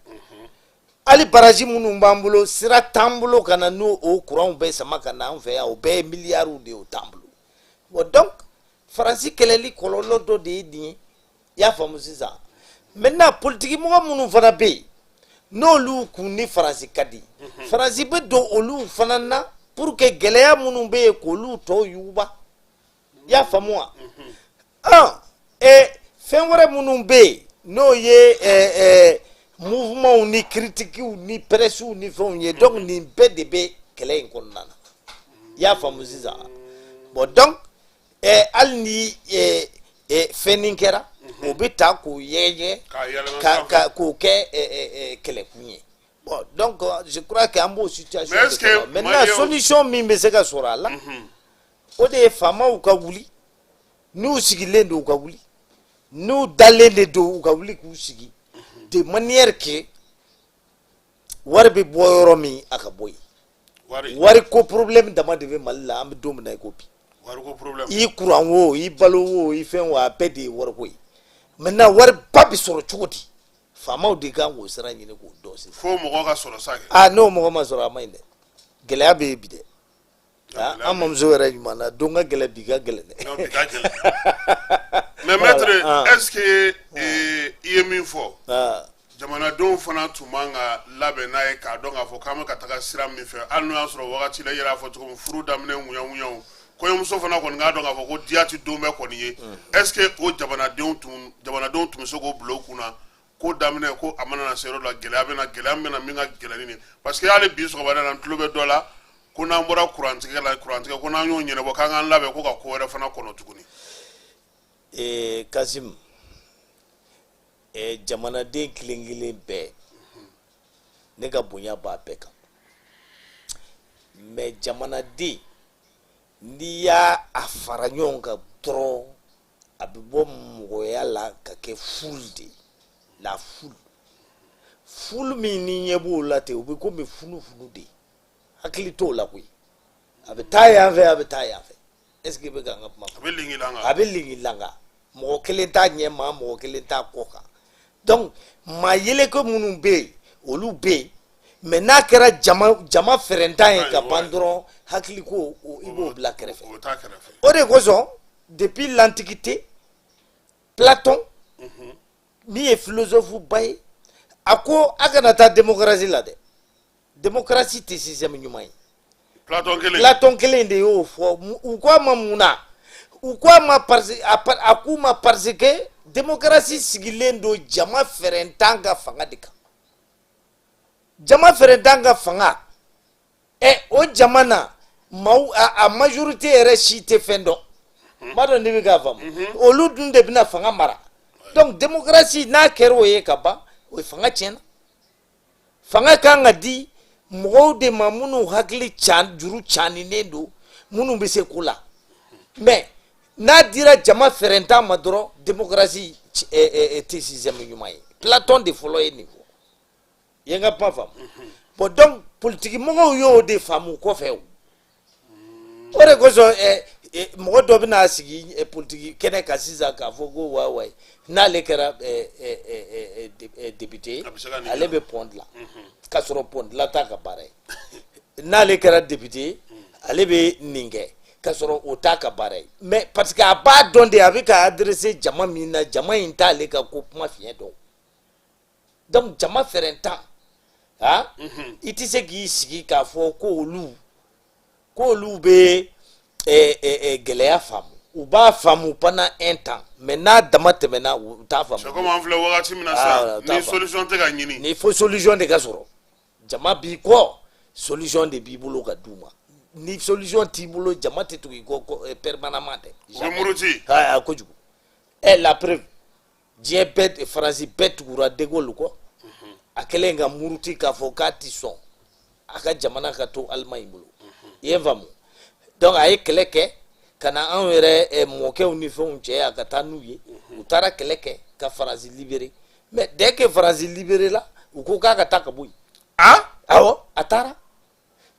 Hali barrage minnu b'an bolo, sira t'an bolo ka na n'o o courant bɛɛ sama ka na an fɛ yan. O bɛɛ ye miliyariw de ye, o t'an bolo. Bon, donc Faransi kɛlɛli kɔlɔlɔ dɔ de ye nin ye, i y'a faamu. Sisan maintenant, politiki mɔgɔ minnu fana bɛ yen, n'olu kun ni Faransi ka di, Faransi bɛ don olu fana na pour que gɛlɛya minnu bɛ yen, k'olu tɔw yuguba, i y'a faamu wa? Fɛn wɛrɛ minnu bɛ yen, n'o ye mouvement Kumaw ni critiquew ni pressew ni fɛnw ye. Donc nin bɛɛ de bɛ kɛlɛ in kɔnɔna na. I y'a faamu sisan? Bon, donc hali ni fɛn nin kɛra, o bɛ ta k'o yɛgɛyɛgɛ
k'a yɛlɛma
ka
sanfɛ.
Ka k'o kɛ kɛlɛkun ye. Bon, donc je crois que an b'o situation
Mais est-ce
de kɔnɔ
que
maintenant. Solution min bɛ se ka sɔrɔ a la, o de ye faamaw ka wuli. N'u sigilen don, u ka wuli. N'u dalen de don, u ka wuli k'u sigi, de manière que wari bɛ bɔ yɔrɔ min, a ka bɔ yen.
Wari.
Wari ko problème dama de bɛ Mali la, an bɛ don min na i ko bi.
Wari ko problème.
I kuran wo, i balo wo, i fɛn wo, a bɛɛ de ye wariko ye. Maintenant, wariba bɛ sɔrɔ cogo di? Faamaw de kan k'o sira ɲini k'o dɔn sisan.
Fo mɔgɔ ka sɔrɔ sa kɛ.
Aa, n'o mɔgɔ ma sɔrɔ, a ma ɲi dɛ. Gɛlɛya bɛ yen bi dɛ. Ah,
Gɛlɛya
an
bɛ yen.
mamuso yɛrɛ ɲuman na, don ka gɛlɛn, bi ka gɛlɛn dɛ.
Non, bi ka gɛlɛn. Mais maître,
Ah.
est-ce que i ye min fɔ,
Ah,
jamanadenw fana tun man ka labɛn n'a ye k'a dɔn k'a fɔ k'an bɛ ka taga sira min fɛ, hali n'o y'a sɔrɔ wagati la, i yɛrɛ y'a fɔ cogo min, furu daminɛ ŋuɲa-ŋuɲaw, kɔɲɔmuso fana kɔni k'a dɔn k'a fɔ ko diya ti don bɛɛ kɔni ye? Est-ce que o jamanadenw tun bɛ se k'o bila u kunna ko daminɛ, ko a mana na se yɔrɔ dɔ la, gɛlɛya bɛ na, gɛlɛya min bɛ na, min ka gɛlɛn ni nin ye? Parce que hali bi sɔgɔmada in na, n tulo bɛ dɔ la ko n'an bɔra kurantigɛ la, kurantigɛ ko n'an y'o ɲɛnabɔ, k'an k'an labɛn ko ka ko wɛrɛ fana kɔnɔ tuguni.
Kasim, jamanaden kelen kelen bɛɛ, ne ka bonya b'a bɛɛ kan. Mais jamanaden, n'i y'a a fara ɲɔgɔn kan dɔrɔn, a bɛ bɔ mɔgɔya la ka kɛ foule de ye. La foule, foule min ni ɲɛ b'o la ten, o bɛ komi funufunu de ye, hakili t'o la koyi. A bɛ taa yan fɛ, a bɛ taa yan fɛ. Est ce que i bɛ ka n ka kuma?
A bɛ lingilanga.
A bɛ lingilanga. Mɔgɔ kelen t'a ɲɛ ma, mɔgɔ kelen t'a kɔ kan. Donc maa yeleke minnu bɛ yen, olu bɛ yen. Mais n'a kɛra jama fɛrɛntan ye ka ban dɔrɔn, hakili ko i b'o bila kɛrɛfɛ.
O bɛ taa kɛrɛfɛ.
O de kosɔn, depuis l'Antiquité, Platon min ye philosophe ba ye, a ko a kana taa démocratie la dɛ, démocratie tɛ système ɲuman ye.
Platon kelen.
Platon kelen de y'o fɔ. U ko a ma mun na? U ko a ma parce a k'u ma parce que démocratie sigilen don jama fɛrɛntan ka fanga de kan. Jama fɛrɛntan ka fanga, o jama na maaw a majorité yɛrɛ si tɛ fɛn dɔn. N b'a dɔn n'i bɛ k'a faamu. Olu dun de bɛna fanga mara. Donc démocratie, n'a kɛra o ye ka ban, o ye fanga tiɲɛna. Fanga kan ka di mɔgɔw de ma minnu hakili can juru caninen don, minnu bɛ se ko la. Mais n'a dira jama fɛrɛntan ma dɔrɔn, démocratie tɛ système ɲuman ye. Platon de fɔlɔ ye nin fɔ. I ye n ka kuma faamu? Bon, donc politiki mɔgɔw y'o de faamu kɔfɛ. O de kosɔn mɔgɔ dɔ bɛna sigi politiki kɛnɛ kan sisan k'a fɔ ko wa wa n'ale kɛra député ye,
A bɛ se ka nin
ale
kɛ.
bɛ pont dilan, k'a sɔrɔ pont dilan t'a ka baara ye. N'ale kɛra député ye, ale bɛ nin kɛ, k'a sɔrɔ o t'a ka baara ye. Mais parce que a b'a dɔn de, a bɛ ka adresser jama min na, jama in t'ale ka ko kuma fiɲɛ dɔn. Donc jama fɛrɛntan, ah, i tɛ se k'i sigi k'a fɔ k'olu bɛ gɛlɛya faamu. U b'a faamu pendant un temps, mais n'a dama tɛmɛna, u t'a faamu.
C'est comme an filɛ wagati min na
Ah,
sisan,
u t'a
ni
faamu.
solution tɛ ka ɲini.
Ni fo solution de ka sɔrɔ, jama b'i kɔ, solution de b'i bolo ka d'u ma. Ni solution t'i bolo, jama tɛ tugu i kɔ permanemment dɛ.
U bɛ muruti.
Ah, kojugu. La preuve, diɲɛ bɛɛ, Faransi bɛɛ tugura de Gaulle kɔ. A kɛlen ka muruti k'a fɔ k'a ti sɔn a ka jamana ka to Allemagne bolo. I ye n faamu? Donc a ye kɛlɛ kɛ ka na anw yɛrɛ mɔkɛw ni fɛnw cɛ a ka taa n'u ye. U taara kɛlɛ kɛ ka Faransi libérer. Mais dès que Faransi libéré la, u ko k'a ka taa ka bɔ yen.
Ah.
Awɔ, a taara.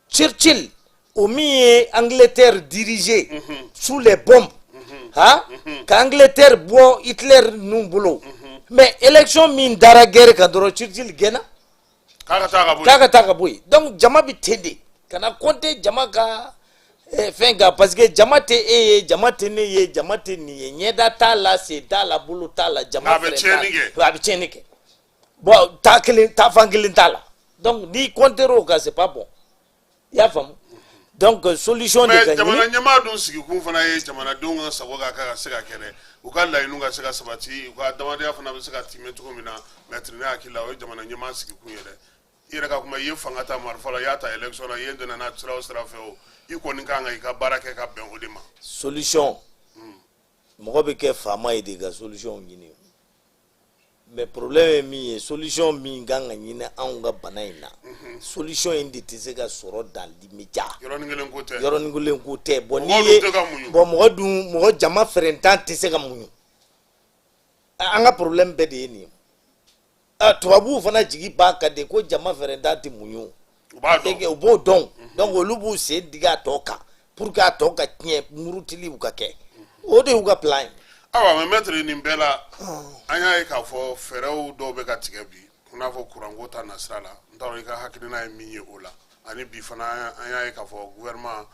Churchill, o min ye Angleterre dirigé sous les bombes, han, ka Angleterre bɔ Hitler ninnu bolo, mais élection min dara guerre kan dɔrɔn, Churchill gɛnna.
K'a ka taa ka bɔ
K'a
yen.
ka taa ka bɔ yen. Donc jama bɛ ten de, kana compter jama ka fɛn kan, parce que jama tɛ e ye, jama tɛ ne ye, jama tɛ nin ye. Ɲɛda t'a la, sen t'a la, bolo t'a la. Jama
A bɛ
fɛrɛ
tiɲɛni
t'a
kɛ.
la. A bɛ tiɲɛni kɛ. Bon, taa kelen, taa fan kelen t'a la. Donc n'i compter o kan, c'est pas bon. I y'a faamu? Donc solution de
Mais
ka
jamana
ɲini.
ɲɛmaa dun sigikun fana ye jamanadenw ka sago ka se ka kɛ dɛ, u ka laɲiniw ka se ka sabati, u ka adamadenya fana bɛ se ka timɛ cogo min na. Maître, ne hakili la, o ye jamana ɲɛmaa sigikun ye dɛ. I yɛrɛ ka kuma, i ye fanga ta marifa la, i y'a ta élection na, i ye dɛnɛ n'a sira o sira fɛ, o i kɔni kan ka i ka baara kɛ ka bɛn o de ma.
Solution, mɔgɔ bɛ kɛ faama ye de ka solution ɲini. Mais problème ye min ye, solution min kan ka ɲini anw ka bana in na, solution in de tɛ se ka sɔrɔ dans l'immédiat.
Yɔrɔnin kelen ko tɛ.
Yɔrɔnin kelen ko tɛ. Bon, n'i
Mɔgɔw
ye
dun tɛ ka muɲu.
Bon, mɔgɔ dun, mɔgɔ jama fɛrɛntan tɛ se ka muɲu. An ka problème bɛɛ de ye nin ye. Tubabuw fana jigi b'a kan de ko jama fɛrɛntan tɛ muɲu.
U b'a dɔn.
U b'o dɔn. Donc olu b'u sen digi a tɔ kan pour que a tɔ ka tiɲɛ, murutiliw ka kɛ. O de y'u ka plan ye.
Ayiwa, mais maître, nin bɛɛ la, an y'a ye k'a fɔ fɛɛrɛw dɔw bɛ ka tigɛ bi, i n'a fɔ kuranko ta nasira la. N t'a dɔn i ka hakilina ye min ye o la. Ani bi fana, an y'a ye k'a fɔ gouvernement,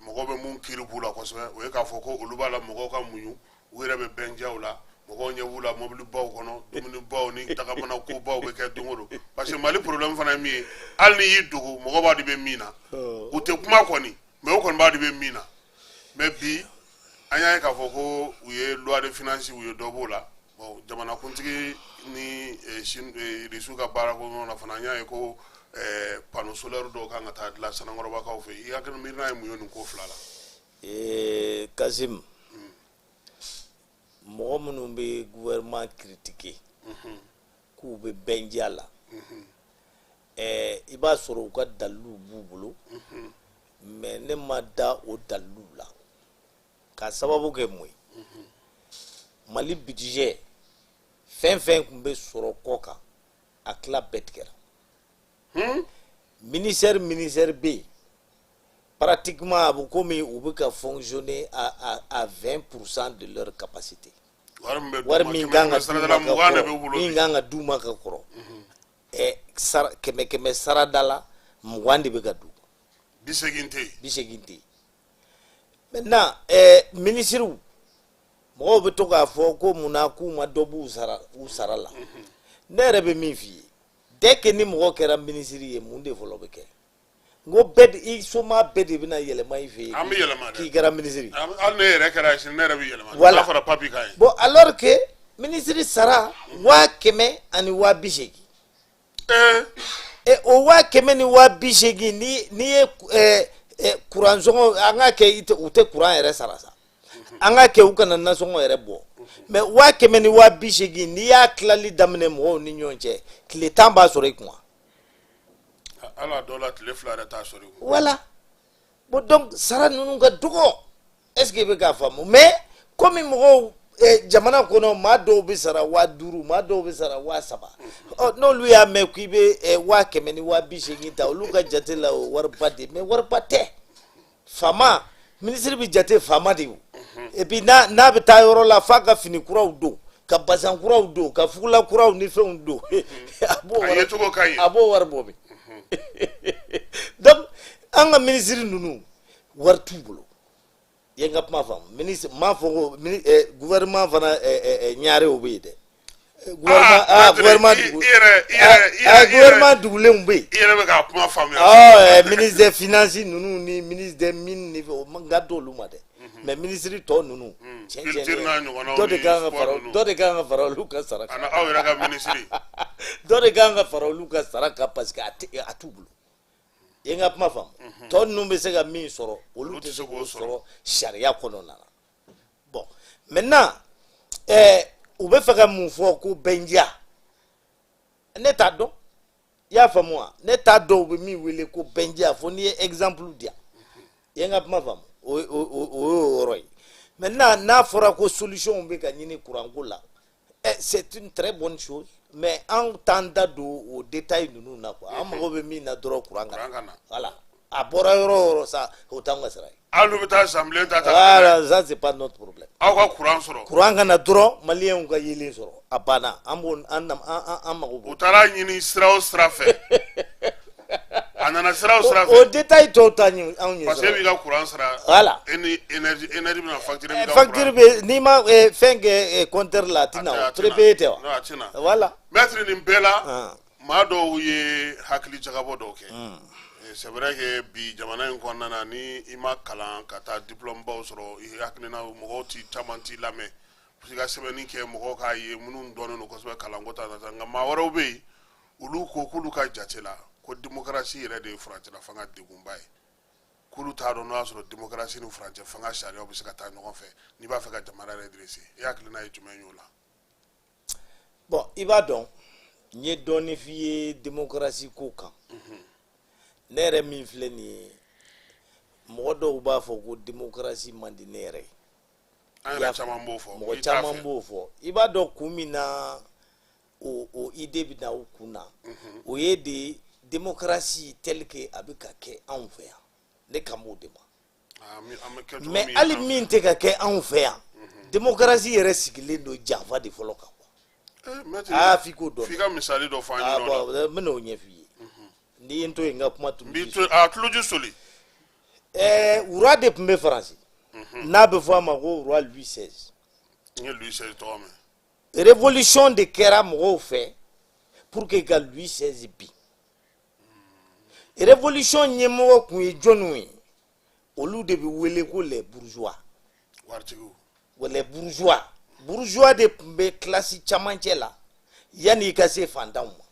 mɔgɔw bɛ mun kiiri b'u la kosɛbɛ, o ye k'a fɔ ko olu b'a la mɔgɔw ka muɲu, u yɛrɛ bɛ bɛnjaw la, mɔgɔw ɲɛ b'u la mɔbilibaw kɔnɔ, dumunibaw ni tagamana kobaw bɛ kɛ don o don. Parce que Mali problème fana ye min ye, hali n'i y'i dogo, mɔgɔw b'a dɔn i bɛ min na. U tɛ kuma kɔni, mais o kɔni b'a dɔn i bɛ min na. Mais bi, an y'a ye k'a fɔ ko u ye loi de finance, u ye dɔ b'o la. Bon, jamanakuntigi ni Chine, Russe ka baara ko ɲɔgɔn na fana, an y'a ye ko panneau solaire dɔw kan ka taa dilan Sanankɔrɔbakaw fɛ. I hakili miirina ye mun ye nin ko fila la?
Kasim, mɔgɔ minnu bɛ gouvernement critiquer k'u bɛ bɛndiya la, i b'a sɔrɔ u ka daliluw b'u bolo, mais ne ma da o daliluw la. K'a sababu kɛ mun ye? Mali budget, fɛn fɛn tun bɛ sɔrɔ kɔ kan, a tila bɛɛ tigɛra. Ministère bɛ yen, pratiquement a bɛ komi u bɛ ka fonctionner à 20% de leur capacité.
Wari min bɛ
Wari
d'u ma,
min
kɛmɛ
kan ka
kɛmɛ
d'u
sarada la,
ma ka
20 de bɛ
kɔrɔ,
bolo
min
bi.
kan ka d'u ma ka kɔrɔ, sara, kɛmɛ kɛmɛ sarada la, 20 de bɛ ka d'u ma.
80 tɛ yen.
80 tɛ yen. Maintenant, minisiriw, mɔgɔw bɛ to k'a fɔ ko munna k'u ma dɔ b'u sara, u sara la. Ne yɛrɛ bɛ min f'i ye, dès que ni mɔgɔ kɛra minisiri ye, mun de fɔlɔ bɛ kɛ? N ko bɛɛ de, i soma bɛɛ de bɛna yɛlɛma i fɛ yen.
An bɛ yɛlɛma dɛ.
K'i kɛra minisiri.
Hali ne yɛrɛ kɛra ye sini, ne yɛrɛ bɛ yɛlɛma.
Voilà.
N'a fɔra papi kan ye.
Bon, alors que minisiri sara 180 000. E, o 180 000, ni ye kuran sɔngɔ, an ka kɛ i tɛ, u tɛ kuran yɛrɛ sara sa, an ka kɛ u kana nasɔngɔ yɛrɛ bɔ, mais 180 000, n'i y'a tilali daminɛ mɔgɔw ni ɲɔgɔn cɛ, tile 10 b'a sɔrɔ i kun.
Hali a dɔw la, tile 2 yɛrɛ t'a sɔrɔ i kun.
Voilà. Bon, donc sara ninnu ka dɔgɔ. Est ce que i bɛ k'a faamu? Mais komi mɔgɔw, jamana kɔnɔ, maa dɔw bɛ sara 5000, maa dɔw bɛ sara 3000. Ɔ, n'olu y'a mɛn k'i bɛ 180 000 ta, olu ka jate la, o wariba de. Mais wariba tɛ. Faama, minisiri bɛ jate faama de ye o. Et puis n'a bɛ taa yɔrɔ la, f'a ka fini kuraw don, ka bazin kuraw don, ka fugula kuraw ni fɛnw don. A b'o
A
wari
yecogo ka ɲi.
A b'o wari bɔ min? Donc an ka minisiri ninnu, wari t'u bolo. I ye n ka kuma faamu? Ministre m'a fɔ ko gouvernement fana, ɲaarew bɛ yen dɛ. Gouvernement, ah,
maître,
gouvernement dugu
i yɛrɛ i yɛrɛ i
ah,
yɛrɛ i yɛrɛ
gouvernement dugulenw bɛ yen.
I yɛrɛ bɛ k'a kuma faamuya.
Ministre des finances ninnu ni ministre des mines ni fɛn, o man ka d'olu ma dɛ. Mais ministre tɔ ninnu, tiɲɛ tiɲɛ
Culture n'a ɲɔgɔnnaw
dɔ de
ni
kan ka
sport
fara
ninnu.
Dɔ de kan ka fara olu ka sara kan.
Ani aw yɛrɛ ka minisiri.
Dɔ de kan ka fara olu ka sara kan, parce que a t'u bolo. I ye n ka kuma faamu? Tɔ ninnu bɛ se ka min sɔrɔ, olu tɛ se k'o sɔrɔ sariya kɔnɔna na. Bon, maintenant, u bɛ fɛ ka mun fɔ ko bɛndiya? Ne t'a dɔn. I y'a faamu wa? Ne t'a dɔn u bɛ min wele ko bɛndiya, fo n'i ye exemple di yan. I ye n ka kuma faamu? O y'o yɔrɔ ye. Maintenant, n'a fɔra ko solution bɛ ka ɲini kuranko la, c'est une très bonne chose, mais an t'an da don o détail ninnu na quoi. An mago bɛ min na dɔrɔn, kuran ka
Kuran ka na.
Voilà, a bɔra yɔrɔ o yɔrɔ sa, o t'anw ka sara ye.
Hali n'u bɛ taa sanbilen ta ka na n'a ye.
Voilà, ça c'est pas notre problème.
Aw ka kuran sɔrɔ.
Kuran ka na dɔrɔn, maliyɛnw ka yelen sɔrɔ, a banna. An b'o an mago b'o.
U taara ɲini sira o sira fɛ, a nana sira o sira
O
fɛ.
détail tɔw ta ɲɛ anw ɲɛ
Parce que e
sɔrɔ.
b'i ka kuran sara.
Voilà.
E ni énergie bɛna facture b'i ka
Facture
kuran.
bɛ n'i ma fɛn kɛ compteur la, a tɛ na.
A
O
tɛ na.
prépayé tɛ wa?
Non, a tɛ na.
Voilà.
Maître, nin bɛɛ la,
Ah.
Maa dɔw ye hakili jagabɔ dɔw kɛ. C'est vrai que bi jamana in kɔnɔna na, ni i ma kalan ka taa diplôme baw sɔrɔ, i hakilina mɔgɔw ti caman t'i lamɛn, parce que ka sɛbɛnni kɛ, mɔgɔw k'a ye minnu dɔnnen don kosɛbɛ kalanko ta nata. Nka maa wɛrɛw bɛ yen, olu ko k'olu ka jate la ko démocratie yɛrɛ de ye furancɛla fanga degunba ye, k'olu t'a dɔn n'o y'a sɔrɔ démocratie ni furancɛ fanga sariyaw bɛ se ka taa ɲɔgɔn fɛ n'i b'a fɛ ka jamana redresser. E hakilina ye jumɛn ye o la?
Bon, i b'a dɔn, n ye dɔɔni f'i ye démocratie ko kan. Ne yɛrɛ min filɛ nin ye, mɔgɔ dɔw b'a fɔ ko démocratie man di ne yɛrɛ ye.
An yɛrɛ caman b'o fɔ.
Mɔgɔ caman b'o fɔ. I b'a dɔn kun min na o idée bɛ na u kun na, o ye de démocratie tel que a bɛ ka kɛ anw fɛ yan, ne kan b'o de ma. Mais hali min tɛ ka kɛ anw fɛ yan, démocratie yɛrɛ sigilen don janfa de fɔlɔ kan. Aa, f'i k'o dɔn.
F'i ka misali dɔ fɔ an ɲɛna o
la. N bɛna o ɲɛf'i ye n'i ye n to yen, n ka kuma
tulu. N b'i to a tuloji soli.
Roi de tun bɛ Faransi, n'a bɛ fɔ a ma ko roi Louis XVI.
N ye Louis XVI tɔgɔ mɛn.
Révolution de kɛra mɔgɔw fɛ pour que ka Louis XVI bin. Révolution ɲɛmɔgɔ tun ye jɔnniw ye? Olu de bɛ wele ko les bourgeois.
Waritigiw.
Les bourgeois. Bourgeois de tun bɛ classe camancɛ la yanni i ka se fantanw ma.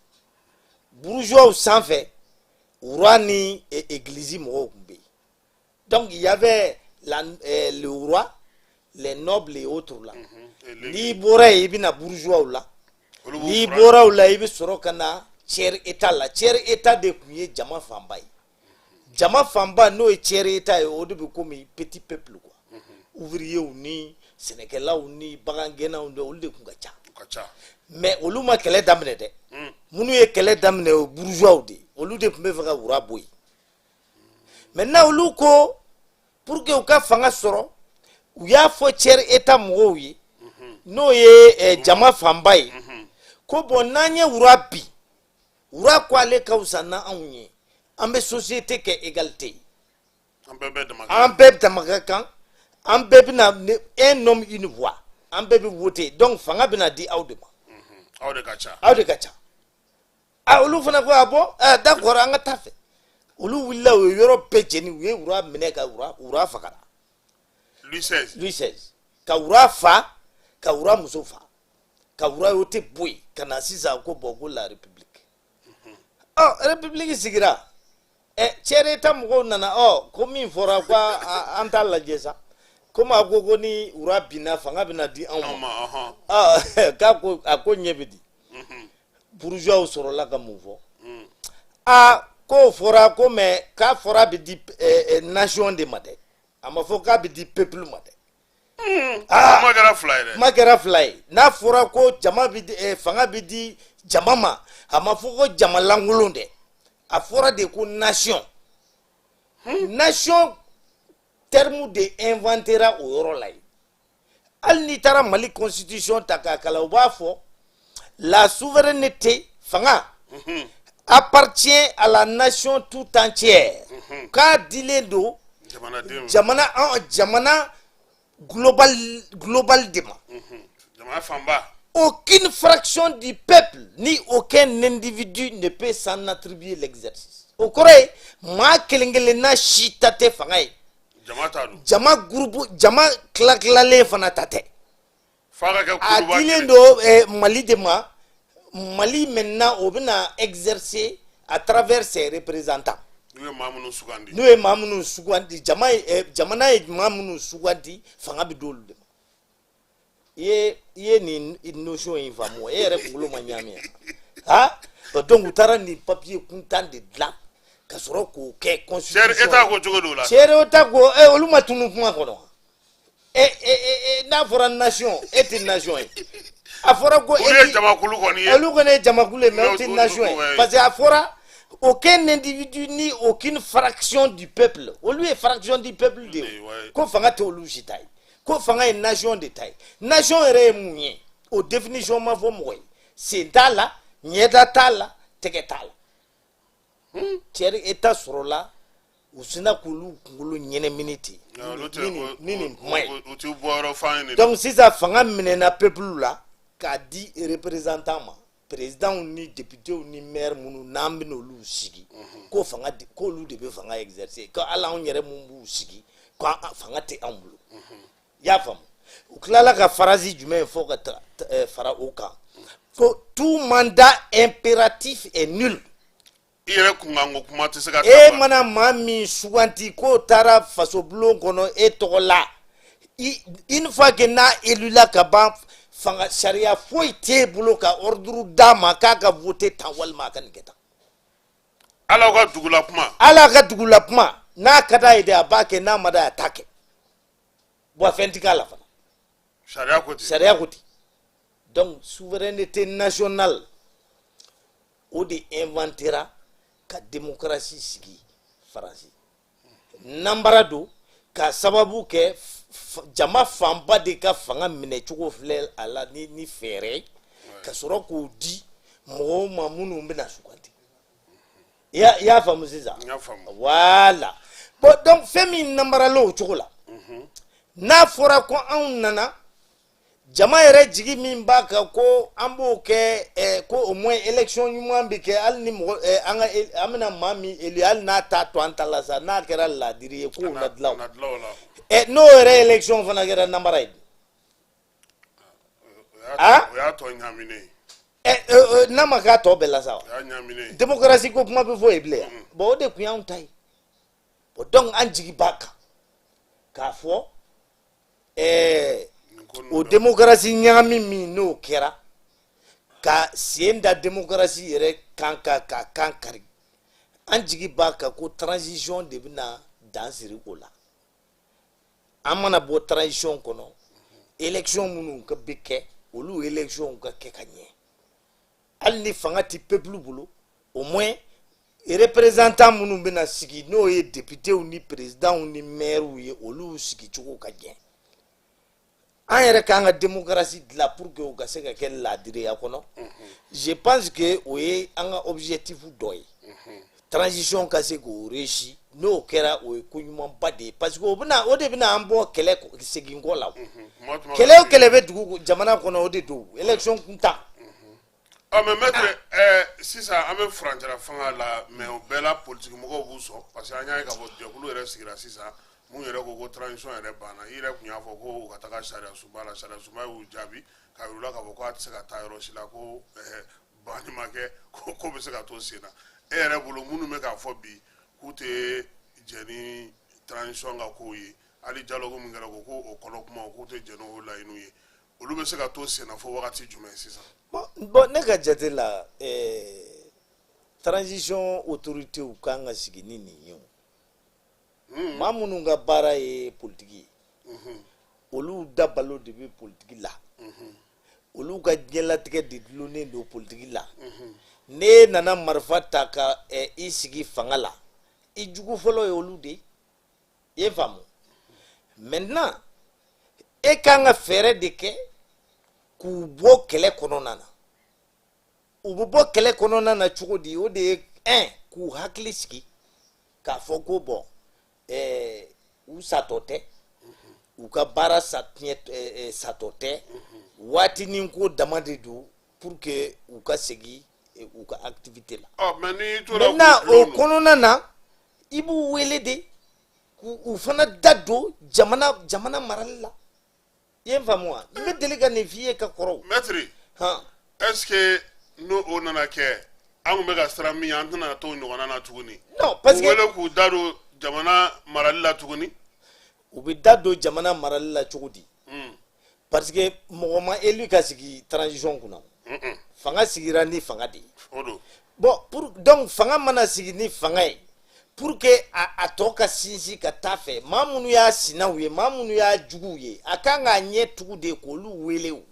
Bourgeois sanfɛ, roi ni église mɔgɔw tun bɛ yen. Donc il y avait le roi, les nobles et autres là. N'i bɔra yen, i bɛ na bourgeois la. N'i bɔra o la, i bɛ sɔrɔ ka na tiers état la. Tiers état de tun ye jama fanba ye. Jama fanba, n'o ye tiers état ye, o de bɛ komi petit peuple quoi, ouvriers ni sɛnɛkɛlaw ni bagangɛnnaw de, olu de tun ka ca. Mais olu ma kɛlɛ daminɛ dɛ. Minnu ye kɛlɛ daminɛ, o ye bourgeois de ye. Olu de tun bɛ fɛ ka roi bɔ yen. Maintenant, olu ko pour que u ka fanga sɔrɔ, u y'a fɔ tiers état mɔgɔw ye, n'o ye jama fanba ye, ko bon, n'an ye roi bin, roi ko ale ka fisa n'anw ye, an bɛ société kɛ égalité ye.
An
bɛɛ dama ka kan, an bɛɛ bɛna un homme une voix, an bɛɛ bɛ voter, donc fanga bɛna di aw de ma.
Aw de ka ca.
Aw de ka ca. A olu fana ko a bon, d'accord, an ka taa fɛ. Olu wulila, u ye yɔrɔ bɛɛ jeni, u ye roi minɛ ka roi fagara.
Louis XVI.
Louis XVI, ka roi fa, ka roi muso fa, ka royauté bɔ yen ka na sisan ko bon, ko la république. Ɔ, république sigira. Ɛ, tiers état mɔgɔw nana, ɔ, ko min fɔra ko an t'a lajɛ sa, komi a ko ko ni roi binna, fanga bɛna di anw ma. Ɔ, k'a ko a ko ɲɛ bɛ di. Bourgeois sɔrɔla ka mun fɔ? Aa, k'o fɔra ko, mais k'a fɔra bɛ di nation de ma dɛ, a ma fɔ k'a bɛ di peuple ma dɛ.
Kuma kɛra fila ye dɛ.
Kuma kɛra fila ye. N'a fɔra ko jama bɛ di, fanga bɛ di jama ma, a ma fɔ ko jama lankolon dɛ, a fɔra de ko nation. Nation terme de inventera o yɔrɔ la yen. Hali n'i taara Mali constitution ta k'a kalan, u b'a fɔ la souveraineté, fanga, appartient à la nation tout entière, k'a dilen don jamana, jamana global, global de ma.
Jamana fanba.
Aucune fraction du peuple ni aucun individu ne peut s'en attribuer l'exercice. O kɔrɔ ye maa kelen kelenna si ta tɛ fanga ye.
Jama ta don.
Jama groupe, jama tila tilalen fana ta tɛ.
F'a ka kɛ
A
kuluba
dilen
kelen.
don Mali de ma. Mali maintenant, o bɛna exercer à travers ses représentants.
N'u ye maa minnu sugandi.
N'u ye maa minnu sugandi, jama ye, jamana ye maa minnu sugandi, fanga bɛ d'olu de ma. I ye nin notion in faamu? E yɛrɛ kunkolo ma ɲaami yan ha. Donc u taara nin papier kuntan de dilan ka sɔrɔ k'o kɛ constitution.
Tiers état ko cogo d'o la.
Tiers état ko olu ma tunu kuma kɔnɔ. E e e n'a fɔra nation, e tɛ nation ye. A fɔra ko
Olu ye jamakulu kɔni ye.
Olu kɔni ye jamakulu ye, mais olu tɛ nation ye, parce que a fɔra aucun individu ni aucune fraction du peuple. Olu ye fraction du peuple de ye. Ko fanga tɛ olu si ta ye, ko fanga ye nation de ta ye. Nation yɛrɛ ye mun ye? O définition ma fɔ mɔgɔ ye. Sen t'a la, ɲɛda t'a la, tɛgɛ t'a la. Tiers état sɔrɔla, u sinna k'olu kunkolo ɲɛnɛmini ten ni nin kuma ye.
U ti bɔ yɔrɔ fan ye.
Donc sisan, fanga minɛna peuple la k'a di représentant ma. Présidents ni députés ni maire minnu n'an bɛna olu sigi, ko fanga, k'olu de bɛ fanga exercer, ko hali anw yɛrɛ mun b'u sigi, ko fanga tɛ anw bolo. I y'a faamu? U tilala ka phrase jumɛn fɔ ka fara o kan? Ko tout mandat impératif est nul.
I yɛrɛ kunkanko kuma tɛ se ka
E mana maa min suganti k'o taara fasobulon kɔnɔ e tɔgɔ la, une fois que n'a élu la ka ban, fanga sariya foyi t'e bolo ka ordre d'a ma k'a ka voter tan walima a ka nin kɛ tan.
Ala ka dugula kuma.
Ala ka dugula kuma, n'a ka d'a ye de, a b'a kɛ, n'a ma d'a ye, a t'a kɛ. Bon, fɛn ti k'a la fana.
Sariya ko ten.
Sariya ko ten. Donc souveraineté nationale, o de inventera ka démocratie sigi Faransi. Nanbara don ka sababu kɛ jama fanba de ka fanga minɛcogo filɛ a la ni fɛɛrɛ ye ka sɔrɔ k'o di mɔgɔw ma minnu bɛna suganti. I y'a faamu sisan?
N y'a faamu.
Voilà. Bon, donc fɛn min nanbarala o cogo la, n'a fɔra ko anw nana, jama yɛrɛ jigi min b'a kan ko an b'o kɛ, ko au moins élection ɲuman bɛ kɛ, hali ni mɔgɔ an ka an bɛna maa min élu, hali n'a t'a to an ta la sa, n'a kɛra laadiri ye, k'o na dilan o.
Na dilan o la.
N'o yɛrɛ élection fana kɛra namara ye. Ah?
O y'a tɔ ɲaaminen ye.
N'a ma k'a tɔ bɛɛ la sa wa?
O y'a ɲaaminen ye.
Démocratie ko kuma bɛ fɔ yen bilen yan. Bon, o de tun y'anw ta ye. Bon, donc an jigi b'a kan k'a fɔ
Nin ko ninnu
o
bɛɛ.
démocratie ɲagami min n'o kɛra ka sen da démocratie yɛrɛ kan ka kan kari, an jigi b'a kan ko transition de bɛna dan siri o la. An mana bɔ transition kɔnɔ, élection minnu ka bɛ kɛ, olu élection ka kɛ ka ɲɛ. Hali ni fanga ti peuple bolo, au moins représentant minnu bɛna sigi, n'o ye députés ni présidents ni maires ye, olu sigicogo ka ɲɛ. An yɛrɛ k'an ka démocratie dilan pour que o ka se ka kɛ laadiriya kɔnɔ. Je pense que o ye an ka objectif dɔ ye, transition ka se k'o réussir. N'o kɛra, o ye ko ɲumanba de ye, parce que o bɛna, o de bɛna an bɔ kɛlɛ segin kɔ la.
Kuma tuma.
Kɛlɛ o kɛlɛ bɛ dugu jamana kɔnɔ, o de don élection kuntan.
Ɔ, mais maître, sisan an bɛ furancɛla fanga la, mais o bɛɛ la politiki mɔgɔw b'u sɔn, parce que an y'a ye k'a fɔ jɛkulu yɛrɛ sigira sisan mun yɛrɛ ko ko transition yɛrɛ banna. I yɛrɛ tun y'a fɔ ko u ka taga sariya sunba la. Sariya sunba y'u jaabi k'a yir'u la k'a fɔ ko a tɛ se ka taa yɔrɔ si la, ko banni ma kɛ, ko ko bɛ se ka to sen na. E yɛrɛ bolo, minnu bɛ k'a fɔ bi k'u tɛ jɛn ni transition ka kow ye, hali dialogue min kɛra, ko o kɔnɔ kumaw, k'u tɛ jɛn n'o laɲiniw ye, olu bɛ se ka to sen na fo wagati jumɛn sisan?
Bon, ne ka jate la, transition autorité kan ka sigi ni nin ye. O maa minnu ka baara ye politiki ye, olu da balo de bɛ politiki la, olu ka diɲɛlatigɛ de dulonnen don politiki la. N'e nana marifa ta ka i sigi fanga la, i jugu fɔlɔ ye olu de ye. I ye faamu? Maintenant, e kan ka fɛɛrɛ de kɛ k'u bɔ kɛlɛ kɔnɔna na. U bɛ bɔ kɛlɛ kɔnɔna na cogo di? O de ye un, k'u hakili sigi k'a fɔ ko bɔn, u satɔ tɛ, u ka baara sa tiɲɛ, satɔ tɛ, waatinin ko dama de don pour que u ka segin u ka activité la.
Ɔ, mais n'i tora
Maintenant,
k'u
o
dulon.
kɔnɔna na, i b'u wele de k'u u fana da don jamana marali la. I ye n faamu wa? N bɛ deli ka nin f'i ye ka kɔrɔ.
Maître,
han.
est ce que n'o o nana kɛ, an kun bɛ ka siran min ɲɛ, an tɛna t'o ɲɔgɔnna na tuguni?
Non, parce
k'u
que
wele k'u da don jamana marali la tuguni.
U bɛ da don jamana marali la cogo di? Parce que mɔgɔ ma élu ka sigi transition kunna. Fanga sigira ni fanga de ye.
O don.
Bon, pour donc fanga mana sigi ni fanga ye, pour que a tɔ ka sinsin ka taa fɛ, maa minnu y'a sinaw ye, maa minnu y'a juguw ye, a kan k'a ɲɛ tugu de k'olu wele o.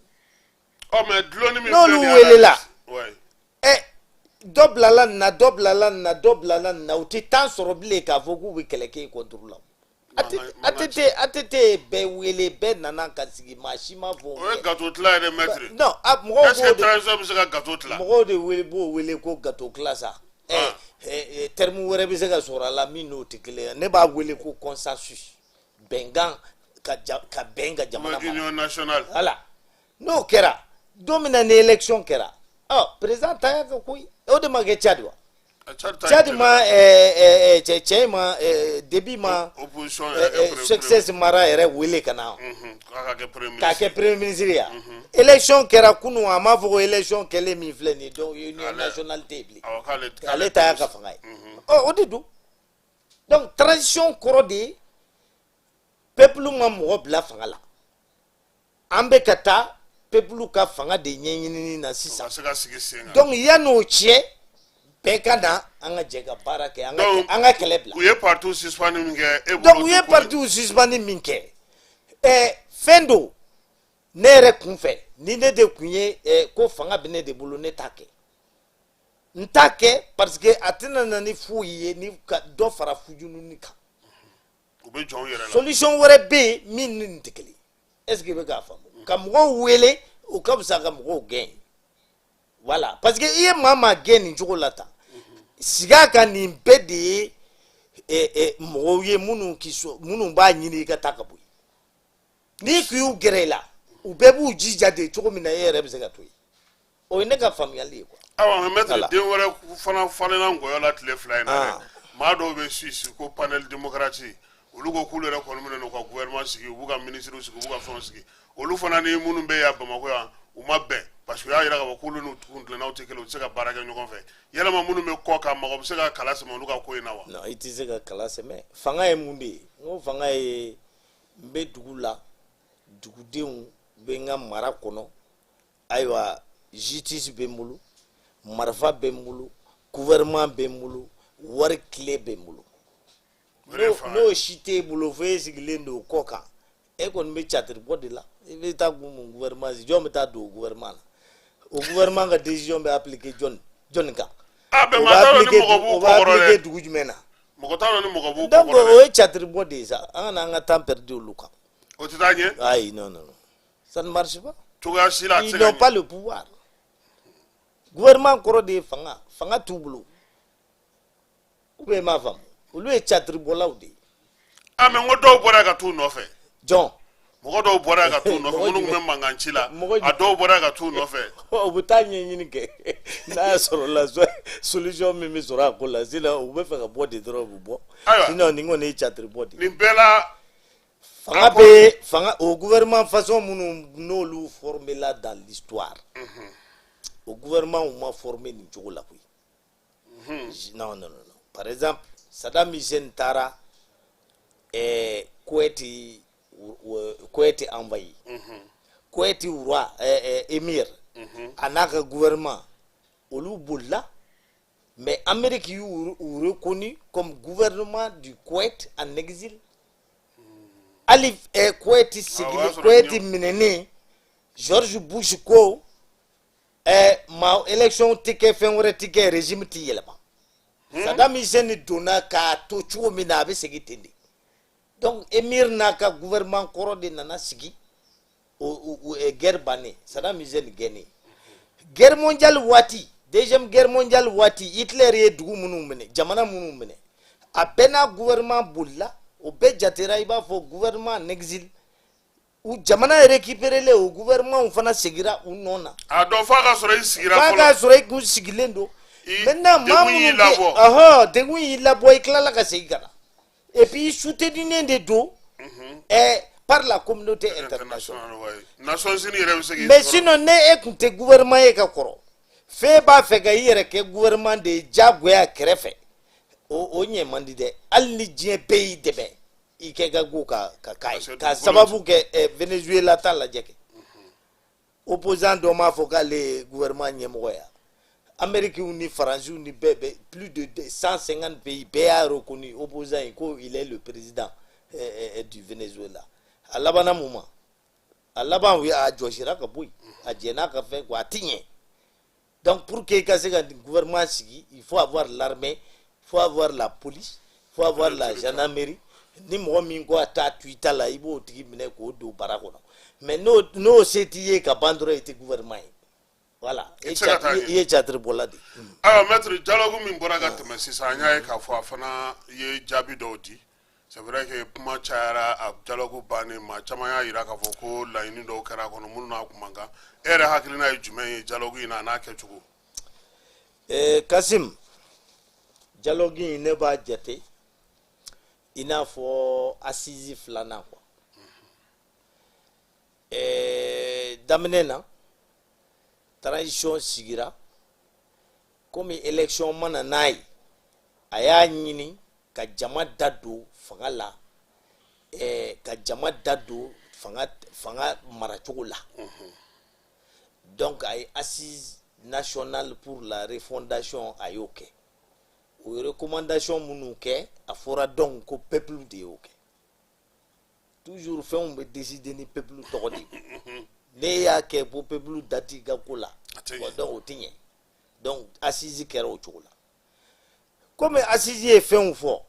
Ɔ, mais dulonni min
N'olu
filɛ nin ye.
welela.
Ouais.
Dɔ bilala nin na, dɔ bilala nin na, dɔ bilala nin na, u tɛ temps sɔrɔ bilen k'a fɔ k'u bɛ kɛlɛ kɛ contre la. ATT, ATT ye bɛɛ wele, bɛɛ nana ka sigi, maa si ma fɔ.
O ye gâteau tila ye dɛ, maître.
Non, a mɔgɔw
Est ce que
b'o de
transition bɛ se ka gâteau tila?
Mɔgɔw de wele, b'o wele ko gâteau tila sa. Terme wɛrɛ bɛ se ka sɔrɔ a la min n'o tɛ kelen ye. Ne b'a wele ko consensus, bɛnkan, ka bɛn ka jamana mara.
Union nationale.
Voilà. N'o kɛra don min na, ni élection kɛra. Ɔ, président ta y'a ka ko ye. O de ma kɛ Tchad wa?
Tchad ta.
Tchad ma cɛ cɛ ma Déby ma
opposition yɛrɛ kɛ premier
Succès Mara yɛrɛ wele ka na
k'a ka kɛ premier
k'a
ministre.
kɛ premier ministre ya. Élection kɛra kunun, a m'a fɔ ko élection kɛlen min filɛ nin ye, donc union nationale tɛ yen bilen.
Awɔ, k'ale
Ale ta y'a ka fanga ye. Ɔ, o de don. Donc transition kɔrɔ de ye peuple ma mɔgɔ bila fanga la. An bɛ ka taa peuple ka fanga de ɲɛɲinini na
o
sisan.
Ka se ka sigi sen kan.
Donc yan'o cɛ, bɛɛ ka na, an ka jɛ ka baara kɛ, an ka
Donc,
an ka kɛlɛ bila.
U ye parti suspendu min kɛ, e bolo
Donc u ye
tɛ ko ye.
Partiw suspendu min kɛ, fɛn don. Ne yɛrɛ kun fɛ, ni ne de kun ye ko fanga bɛ ne de bolo, ne t'a kɛ. N t'a kɛ parce que a tɛna na ni foyi ye ni ka dɔ fara fujununi kan.
U bɛ jɔn u yɛrɛ la.
Solution wɛrɛ bɛ yen min ni nin tɛ kelen. Est ce que i bɛ k'a faamu? Ka mɔgɔw wele, o ka fisa ka mɔgɔw gɛn. Voilà, parce que i ye maa maa gɛn nin cogo la tan, sigi a kan, nin bɛɛ de ye mɔgɔw ye minnu k'i so, minnu b'a ɲini i ka taa ka bɔ yen. N'i kun y'u gɛrɛ i la, u bɛɛ b'u jija de cogo min na e yɛrɛ bɛ se ka to yen. O ye ne ka faamuyali ye quoi.
Ayiwa, mais maître,
Voilà.
den wɛrɛ fana falenna ngɔyɔ la tile 2 in na dɛ.
Ah.
Maa dɔw bɛ Suisse ko Panel démocratique, olu ko k'olu yɛrɛ kɔni bɛna n'u ka gouvernement sigi, u b'u ka ministres sigi, u b'u ka fɛnw sigi. Olu fana ni minnu bɛ yan Bamakɔ yan, u ma bɛn, parce que u y'a yira k'a fɔ k'olu n'u kuntilennaw tɛ kelen, u tɛ se ka baara kɛ ɲɔgɔn fɛ. Yalama minnu bɛ kɔ kan, mɔgɔ bɛ se ka kala sɛmɛ olu ka ko in na wa?
Non, i tɛ se ka kala sɛmɛ. Fanga ye mun de ye? N ko fanga ye, n bɛ dugu la, dugudenw bɛ n ka mara kɔnɔ. Ayiwa, justice bɛ n bolo, marifa bɛ n bolo, gouvernement bɛ n bolo, wari tile bɛ n bolo.
O de ye fanga ye.
N'o si t'e bolo, fo e sigilen don o kɔ kan, e kɔni bɛ catiri bɔ de la. I bɛ taa mun gouvernement sigi? Jɔn bɛ taa don o gouvernement na? O gouvernement ka décision bɛ appliquer jɔn jɔnni kan?
Ah bɛn,
O
maa
b'a
t'a dɔn ni
appliquer
mɔgɔ b'u
o b'a
kɔkɔrɔ
appliquer
dɛ.
dugu jumɛn na?
Mɔgɔ t'a dɔn ni mɔgɔ b'u
Donc
kɔkɔrɔ
o
dɛ.
ye catiri bɔ de ye sa. An kana an ka temps perdu olu kan.
O tɛ taa ɲɛ.
Ayi, non, non, non, ça ne marche pas.
Cogoya si la a tɛ
Ils
se ka
n'ont
ɲɛ.
pas le pouvoir. Gouvernement kɔrɔ de ye fanga. Fanga t'u bolo, ou bien i m'a faamu? Olu ye catiri bɔlaw de ye.
Ah, mais n ko dɔw bɔra ka t'u nɔfɛ.
Jɔn?
Mɔgɔ dɔw bɔra ka t'u nɔfɛ.
Mɔgɔ
Minnu tun bɛ
jumɛn?
mankan ci la,
Mɔgɔ
a dɔw bɔra ka t'u nɔfɛ.
U bɛ taa ɲɛɲini kɛ n'a y'a sɔrɔ la solution min bɛ sɔrɔ a ko la. Sinon u bɛ fɛ ka bɔ de dɔrɔn, u bɛ bɔ.
Ayiwa.
Sinon nin kɔni ye catiri bɔ de ye.
Nin bɛɛ la,
Fanga bɛ fanga, o gouvernement façon minnu n'olu formé la dans l'histoire, o gouvernement ma formé nin cogo la koyi. Non, non, non, non. Par exemple, Saddam Hussein taara Koweït, Koweït envahi. Koweït roi, émir a n'a ka gouvernement, olu bolila, mais Amérique y'u reconnu comme gouvernement du Koweït en exil. Hali Koweït
Ah, o y'a
sigilen,
sɔrɔ
Koweït minɛnen, George Bush ko ma élection tɛ kɛ, fɛn wɛrɛ tɛ kɛ, régime tɛ yɛlɛma. Saddam Hussein donna k'a to cogo min na, a bɛ segin ten de. Donc émir n'a ka gouvernement kɔrɔ de nana sigi. O guerre bannen, Saddam Hussein gɛnnen. Guerre mondiale waati, deuxième guerre mondiale waati, Hitler ye dugu minnu minɛ, jamana minnu minɛ, a bɛɛ n'a gouvernement bolila. O bɛɛ jatera i b'a fɔ gouvernement en exil. U jamana récupéré, o gouvernement fana segira u nɔ na.
A dɔn f'a ka sɔrɔ i sigira
F'a k'a
fɔlɔ.
sɔrɔ i kun sigilen don. Maintenant maa
Degun y'i
minnu bɛ
labɔ.
Ɔhɔn, degun y'i labɔ, i tilala ka segin ka na, et puis i soutenir de don par la communauté internationale.
International, ouais. Nations Unies yɛrɛ bɛ se k'i
Mais
sɔrɔ.
sinon ne e kun tɛ gouvernement ye ka kɔrɔ, f'e b'a fɛ ka i yɛrɛ kɛ gouvernement de ye diyagoya kɛrɛfɛ, o ɲɛ man di dɛ. Hali ni diɲɛ bɛɛ y'i dɛmɛ, i kɛ ka go ka k'a
Parce
ye
que
ka
dugukolo
sababu kɛ Venezuela ta lajɛ kɛ. Opposant dɔ m'a fɔ k'ale ye gouvernement ɲɛmɔgɔ ye. Amérique ni Faransiw ni bɛɛ bɛ, plus de 150 pays bɛɛ y'a reconnu, opposant in ko il est le président du Venezuela. A labanna mun ma? A laban u ye a jɔsira ka bɔ yen, a jɛn'a ka fɛn kɔ, a ti ɲɛ. Donc pour que i ka se ka nin gouvernement sigi, il faut avoir l'armée, il faut avoir la police, il faut avoir la gendarmerie. Ni mɔgɔ min ko a t'a to i ta la, i b'o tigi minɛ k'o don bara kɔnɔ. Mais n'o se t'i ye ka ban dɔrɔn, i tɛ gouvernement ye. Voilà.
I tɛ se ka taa ɲɛ.
I ye catiri bɔla de.
Ayiwa, maître, dialogue min bɔra ka tɛmɛ sisan, an y'a ye k'a fɔ a fana ye jaabi dɔw di. C'est vrai que kuma cayara a dialogue bannen, maa caman y'a jira k'a fɔ ko laɲini dɔw kɛra a kɔnɔ minnu n'a kun man kan. E yɛrɛ hakilina ye jumɛn ye dialogue in na, a n'a kɛcogo?
Kasim, dialogue in, ne b'a jate i n'a fɔ assise filanan quoi. Daminɛ na, transition sigira, komi élection mana n'a ye, a y'a ɲini ka jama da don fanga la, ka jama da don fanga maracogo la. Donc a ye assise nationale pour la refondation, a y'o kɛ. O ye recommandation minnu kɛ, a fɔra donc ko peuple de y'o kɛ. Toujours fɛnw bɛ décider ni peuple tɔgɔ de ye. Ne y'a kɛ ko peuple da t'i ka ko la, donc o tɛ ɲɛ. Donc assise kɛra o cogo la. Komi assise ye fɛnw fɔ,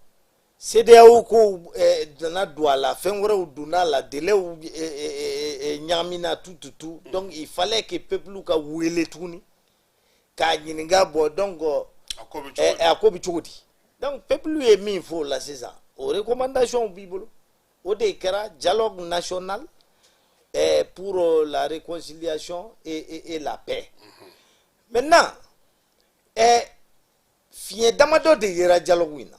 CEDEAO ko nana don a la, fɛn wɛrɛw donna a la, délaiw ɲagamina, tout tout tout. Donc il fallait que peuple ka wele tuguni k'a ɲininka. Bon, donc a ko bɛ cogo di? Donc peuple ye min fɔ o la sisan, o recommandation b'i bolo, o de kɛra dialogue national pour la réconciliation et la paix. Maintenant, fiɲɛ damadɔ de yera dialogue in na,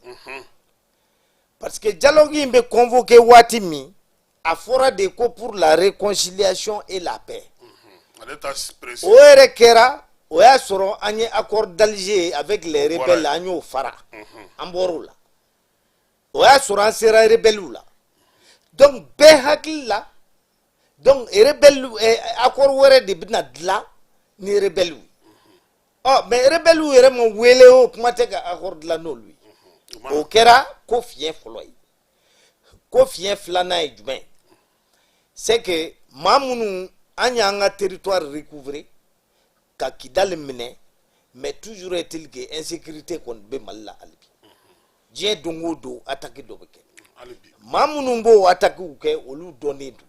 parce que dialogue in bɛ convoqué waati min, a fɔra de ko pour la réconciliation et la paix. O yɛrɛ kɛra, o y'a sɔrɔ an ye accord d'Alger avec les rebelles, an y'o fara, an bɔr'o la. O y'a sɔrɔ an sera rebelles la. Donc bɛɛ hakili la, donc rebelle accord wɛrɛ de bɛna dilan ni rebelles. Ɔ, mais rebelles yɛrɛ ma wele, o kuma tɛ ka accord dilan n'olu ye. O kɛra ko fiɲɛ fɔlɔ ye. Ko fiɲɛ filanan ye jumɛn? C'est que maa minnu an y'an ka territoire recouvrer ka Kidali minɛ, mais toujours est-il que insécurité kɔni bɛ Mali la hali bi. Diɲɛ don o don, attaque dɔ bɛ kɛ. Maa minnu b'o attaque kɛ, olu dɔnnen don,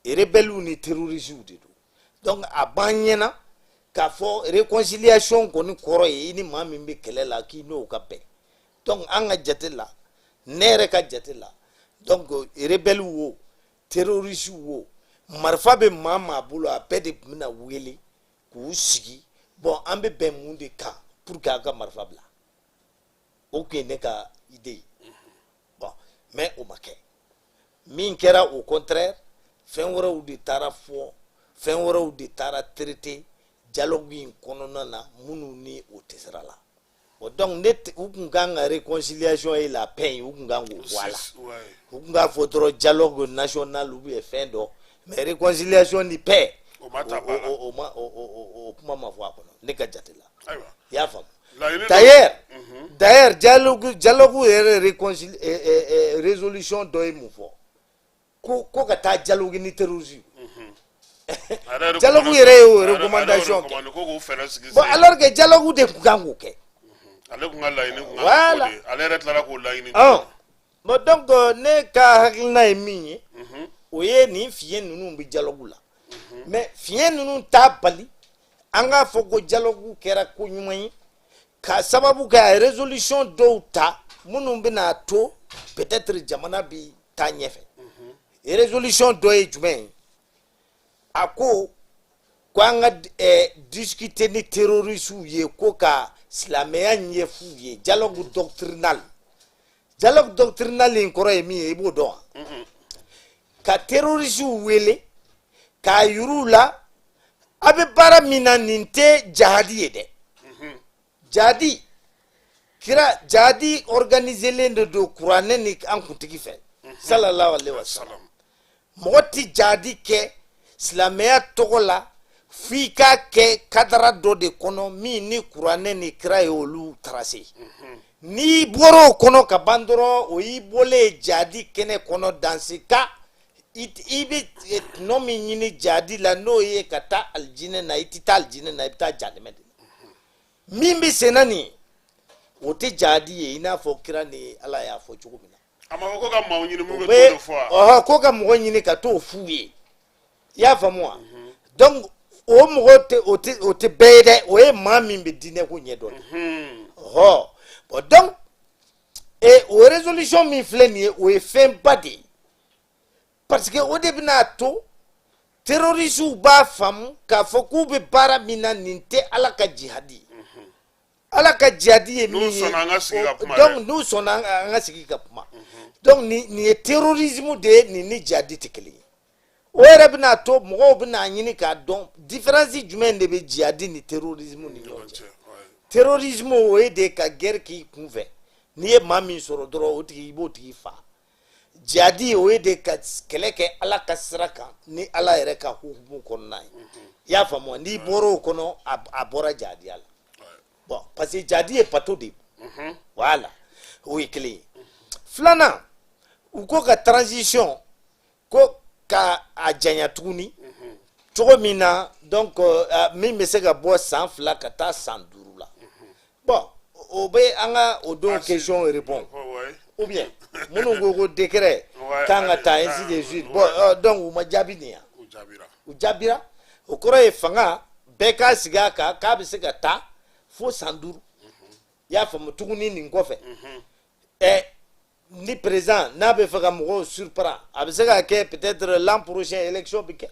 rebelles ni terroristes de don. Donc a b'an ɲɛna k'a fɔ réconciliation kɔni kɔrɔ ye i ni maa min bɛ kɛlɛ la, k'i n'o ka bɛn. Donc an ka jate la, ne yɛrɛ ka jate la, donc rebelles wo, terroristes wo, marifa bɛ maa maa bolo, a bɛɛ de bɛna wele k'u sigi. Bon, an bɛ bɛn mun de kan pour que an ka marifa bila? O tun ye ne ka idée ye. Bon, mais o ma kɛ. Min kɛra, au contraire, fɛn wɛrɛw de taara fɔ, fɛn wɛrɛw de taara traité dialogue in kɔnɔna na minnu ni o tɛ sira la. Bon, donc ne u kun kan ka réconciliation et la paix, u kun kan k'o bɔ a la. U kun k'a fɔ dɔrɔn dialogue national ou bien fɛn dɔ, mais réconciliation ni paix,
o ma ta ba la.
O ma o o o kuma ma fɔ a kɔnɔ, ne ka jate la. I y'a faamu? D'ailleurs, dialogue yɛrɛ résolution dɔ ye mun fɔ? Ko ka taa dialogue ni terrorisme. Dialogue yɛrɛ ye o recommandation kɛ. Bon, alors que dialogue de kun kan k'o kɛ.
Ale kun ka laɲini kun kan.
Voilà.
Ale yɛrɛ tilara k'o laɲini.
Bon, donc ne ka hakilina ye min ye, o ye nin fiɲɛ ninnu bɛ dialogue la, mais fiɲɛ ninnu t'a bali an k'a fɔ ko dialogue kɛra ko ɲuman ye, ka sababu kɛ a ye résolution dɔw ta minnu bɛna to peut-être jamana bi taa ɲɛfɛ. Résolution dɔ ye jumɛn ye? A ko ko an ka discuter ni terroristes ye, ko ka silamɛya ɲɛf'u ye, dialogue doctrinal. Dialogue doctrinal in kɔrɔ ye min ye, i b'o dɔn wa? Ka terroristes wele k'a yir'u la, a bɛ baara min na, nin tɛ jahadi ye dɛ. Jahadi kira, jahadi organiselen de don kuranɛ ni an kuntigi fɛ, sallallahu alaihi wa sallam. Mɔgɔ ti jahadi kɛ silamɛya tɔgɔ la f'i k'a kɛ cadre dɔ de kɔnɔ min ni kuranɛ ni kira ye olu tracé. N'i bɔra o kɔnɔ ka ban dɔrɔn, o y'i bɔlen jahadi kɛnɛ kɔnɔ. Dans ce cas, i bɛ tɔnɔ min ɲini jahadi la, n'o ye ka taa alijinɛ na, i tɛ taa alijinɛ na, i bɛ taa jahanɛmɛ de la. Min bɛ senna nin ye, o tɛ jahadi ye, i n'a fɔ kira ni Ala y'a fɔ cogo min na.
A ma fɔ ko ka maaw ɲini mun bɛ t'o de fɔ wa?
Ɔhɔ, ko ka mɔgɔ ɲini ka t'o f'u ye, i y'a faamu wa? Donc o mɔgɔ tɛ, o tɛ bɛɛ ye dɛ, o ye maa min bɛ diinɛ ko ɲɛdɔn. Ɔhɔ, bon, donc Et o résolution min filɛ nin ye, o ye fɛnba de ye, parce que o de bɛna to terroristes b'a faamu k'a fɔ k'u bɛ baara min na, nin tɛ Ala ka jihadi ye. Ala ka jihadi ye min
N'u
ye,
sɔnna an ka sigi ka kuma
donc
dɛ.
N'u sɔnna an ka sigi ka kuma. Donc nin ye terrorisme de ye, nin ni jihadi tɛ kelen ye. O yɛrɛ bɛna to mɔgɔw bɛna ɲini k'a dɔn différence jumɛn de bɛ jihadi ni terrorisme ni ɲɔgɔn cɛ. Terrorisme, o ye de ka guerre k'i kunfɛ, n'i ye maa min sɔrɔ dɔrɔn, o tigi, i b'o tigi fa. Jihadi, o ye de ka kɛlɛ kɛ Ala ka sira kan ni Ala yɛrɛ ka hukumu kɔnɔna ye. I y'a faamu wa? N'i bɔra o kɔnɔ, a bɔra jihadiya la. Bon, parce que jihadi ye bato de ye. Voilà, o ye kelen ye. Filanan, u ko ka transition ko ka a janya tuguni cogo min na, donc min bɛ se ka bɔ san 2 ka taa san 5 la. Bon, o bɛ an ka o don question répond, ou bien minnu ko ko décret kan ka ta, ainsi de suite. Bon, donc u ma jaabi nin yan.
U jaabira.
U jaabira. O kɔrɔ ye fanga bɛɛ k'a sigi a kan k'a bɛ se ka taa fo san 5. I y'a faamu? Tuguni nin kɔfɛ, ni président n'a bɛ fɛ ka mɔgɔw surprendre, a bɛ se ka kɛ peut-être l'an prochain élection bɛ kɛ.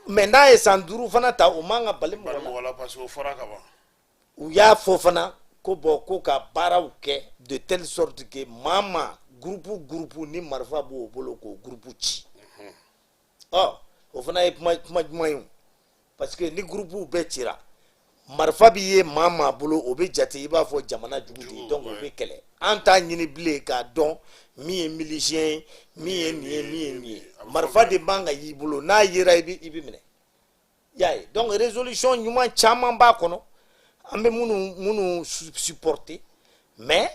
Mais n'a ye san 5 fana ta, o man ka bali mɔgɔ
Bali
la.
mɔgɔ la, parce que o fɔra ka ban.
U y'a fɔ fana ko bon, ko ka baaraw kɛ de telle sorte que maa maa, groupe groupe ni marifa b'o bolo, k'o groupe ci. Ɔ, o fana ye kuma ɲuman ye o, parce que ni groupe bɛɛ cira, marifa bi ye maa maa bolo, o bɛ jate i b'a fɔ jamana jugu de ye.
Jugu,
Donc o
ouais.
bɛ kɛlɛ. An t'a ɲini bilen k'a dɔn min ye milicien ye, min ye nin ye, min ye nin ye.
A bɛ fɔ
Marifa
bɛɛ.
de man ka y'i bolo, n'a yera, i bɛ minɛ. I y'a ye? Donc résolution ɲuman caman b'a kɔnɔ, an bɛ minnu supporter, mais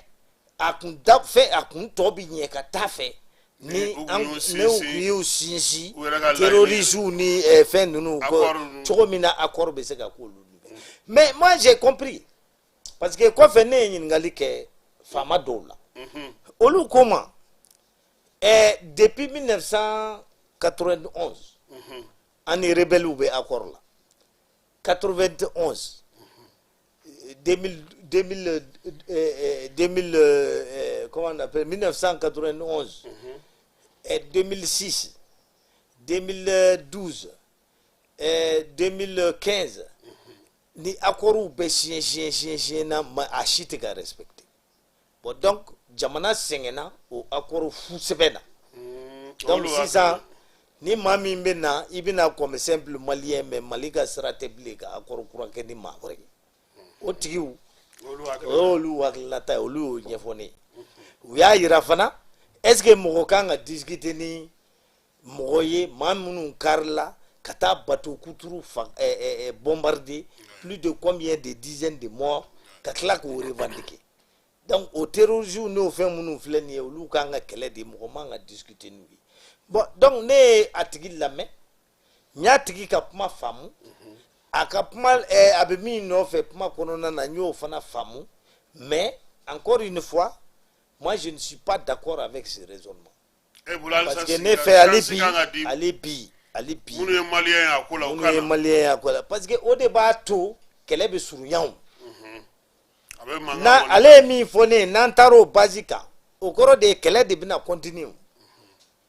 a kun da fɛ, a kun tɔ bi ɲɛ ka taa fɛ ni
Ni u kun
an
y'u
ne
sinsin,
u y'u sinsin
u yɛrɛ ka laɲini ye.
terroristes ni fɛn ninnu ko
Accord ninnu.
cogo min na accord bɛ se ka k'olu ni. Mais moi, j'ai compris, parce que kɔfɛ ne ye ɲininkali kɛ faama dɔw la, olu ko ma depuis 1991 an ni rebelles bɛ accord la. 91, 2000, 2000, 2000, comment on appelle, 1991 et 2006, 2012, 2015, ni accords bɛ siɲɛ siɲɛ siɲɛ siɲɛ na, ma a si tɛ ka respecter. Bon, donc jamana sɛgɛnna o accord fu sɛbɛn na. Donc
Olu
sisan, ni maa min bɛ na, i bɛna comme simple Malien, mais Mali ka sira tɛ bilen ka accord kura kɛ ni maa wɛrɛ ye. O tigiw,
olu
o
hakili
y'olu hakilinata ye, olu y'o ɲɛfɔ ne ye. U y'a yira fana, est ce que mɔgɔ kan ka discuter ni mɔgɔ ye, maa minnu karila ka taa bateau kuturu fa bombarder, plus de combien de dizaines de morts, ka tila k'o revendiquer? Donc o terroristes n'o fɛn minnu filɛ nin ye, olu kan ka kɛlɛ de, mɔgɔ man ka discuter n'u ye. Bon, donc ne ye a tigi lamɛn, n y'a tigi ka kuma faamu, a ka kuma a bɛ min nɔfɛ kuma kɔnɔna na, n y'o fana faamu. Mais encore une fois, moi, je ne suis pas d'accord avec ce raisonnement.
E bolo halisa,
Parce que ne
sigi
fɛ hali
chance
bi,
kan ka di
hali bi, hali bi,
minnu ye Malien ye a ko la, u
minnu
ka
ye
na
Malien ye a ko la, parce que o de b'a to kɛlɛ bɛ surunya o.
A bɛ mankan
Na
kɔni.
ale ye min fɔ ne ye, n'an taara o base kan, o kɔrɔ de ye kɛlɛ de bɛna continuer o.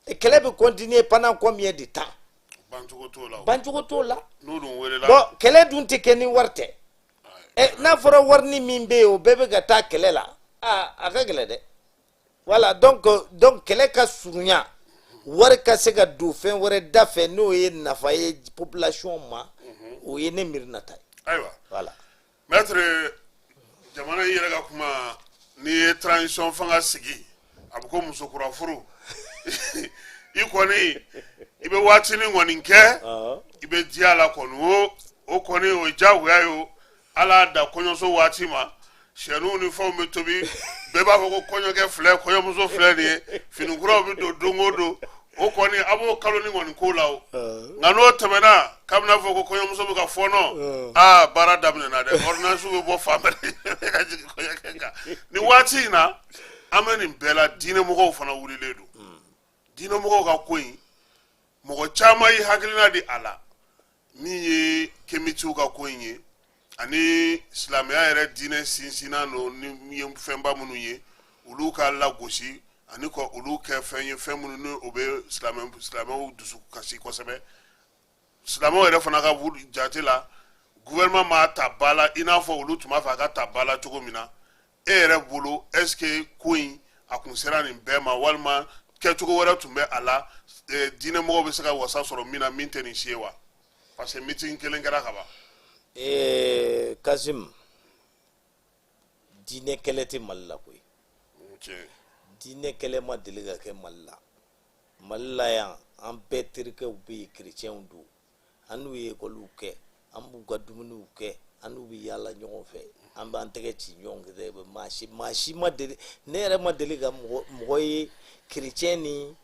Et kɛlɛ bɛ continuer pendant combien de temps?
Bancogo t'o la o.
Bancogo t'o la.
N'u dun welela.
Bon, kɛlɛ dun tɛ kɛ ni wari tɛ. Ɛ, n'a fɔra wari ni min bɛ yen, o bɛɛ bɛ ka taa kɛlɛ la, aa, a ka gɛlɛn dɛ. Voilà, donc kɛlɛ ka surunya, wari ka se ka don fɛn wɛrɛ da fɛ, n'o ye nafa ye population ma, o ye ne miirinata ye.
Ayiwa.
Voilà.
Maître, jamana in yɛrɛ ka kuma, n'i ye transition fanga sigi, a bɛ ko musokura furu. I kɔni, i bɛ waatinin kɔni kɛ, i bɛ diya la kɔni, o kɔni o ye diyagoya ye. O ala y'a da kɔɲɔso waati ma, sɛniw ni fɛnw bɛ tobi, bɛɛ b'a fɔ ko kɔɲɔkɛ filɛ, kɔɲɔmuso filɛ nin ye, finikuraw bɛ don don o don. O kɔni, a b'o kalo ni kɔni ko la o. Nka n'o tɛmɛna, k'a bɛna fɔ ko kɔɲɔmuso bɛ ka fɔɔnɔ, aa, baara daminɛna dɛ, ordonnance bɛ bɔ fan bɛɛ ka jigin kɔɲɔkɛ kan. Nin waati in na, an bɛ nin bɛɛ la, diinɛmɔgɔw fana wulilen don. Diinɛmɔgɔw ka ko in, mɔgɔ caman y'i hakilina di a la, min ye kemitiw ka ko in ye, ani silamɛya yɛrɛ diinɛ sinsinna don ni ye fɛnba minnu ye. Olu ka lagosi ani ka olu kɛ fɛn ye, fɛn minnu ni o bɛ silamɛw dusu kasi kosɛbɛ. Silamɛw yɛrɛ fana ka jate la, gouvernement m'a ta ba la i n'a fɔ olu tun b'a fɛ a ka ta ba la cogo min na. E yɛrɛ bolo, est ce que ko in a kun sera nin bɛɛ ma, walima kɛcogo wɛrɛ tun bɛ a la, diinɛmɔgɔw bɛ se ka wasa sɔrɔ min na, min tɛ nin si ye wa? Parce que meeting kelen kɛra ka ban.
Kasim, diinɛ kɛlɛ tɛ Mali la koyi. Diinɛ kɛlɛ ma deli ka kɛ Mali la. Mali la yan, an bɛɛ terikɛw bɛ yen, kerecɛnw don. An n'u ye ekɔliw kɛ, an b'u ka dumuniw kɛ, an n'u bɛ yaala ɲɔgɔn fɛ, an b'an tɛgɛ ci ɲɔgɔn fɛ. Maa si ma deli, ne yɛrɛ ma deli ka mɔgɔ ye kerecɛn ni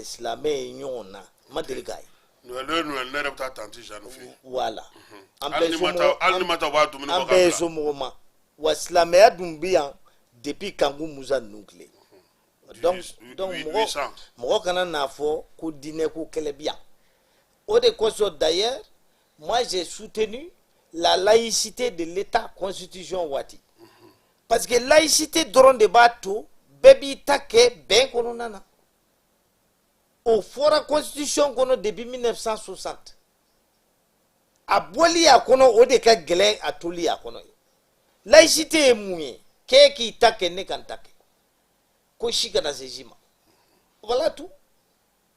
silamɛ ye ɲɔgɔn na, n ma deli k'a ye.
Noël o Noël, ne yɛrɛ bɛ taa tantie Jeanne fɛ yen.
Voilà,
an bɛɛ somɔgɔ, hali ni ma taa, u b'a dumuni
bɔ. An bɛɛ ye somɔgɔ ma wa. Silamɛya dun bɛ yan depuis Kanku Musa ninnu tile. Donc mɔgɔ kana n'a fɔ ko diinɛ ko kɛlɛ bɛ yan. O de kosɔn d'ailleurs, moi, j'ai soutenu la laïcité de l'État, constitution waati, parce que laïcité dɔrɔn de b'a to bɛɛ b'i ta kɛ bɛn kɔnɔna na. O fɔra constitution kɔnɔ depuis 1960. A bɔli a kɔnɔ, o de ka gɛlɛn a toli a kɔnɔ ye. Laïcité ye mun ye? K'e k'i ta kɛ, ne ka n ta kɛ, ko si kana se si ma. Voilà tout.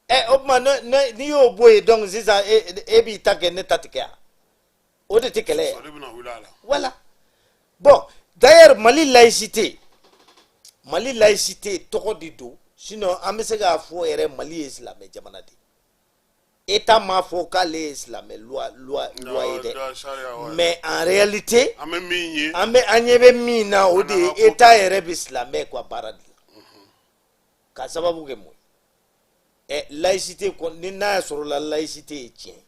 Ɛ, o tuma ne n'i y'o bɔ yen, donc sisan e b'i ta kɛ, ne ta tɛ kɛ yan, o de tɛ kɛlɛ ye. Voilà. Bon, d'ailleurs, Mali laïcité tɔgɔ de don. Sinon an bɛ se k'a fɔ yɛrɛ, Mali ye silamɛ jamana de ye. État m'a fɔ k'ale ye silamɛ loi ye dɛ, mais en réalité,
an bɛ min ye,
an ɲɛ bɛ min na, o de ye État yɛrɛ bɛ silamɛ ka baara de la. K'a sababu kɛ mun ye? Ɛ, laïcité kɔni, ni n'a y'a sɔrɔ la laïcité ye tiɲɛ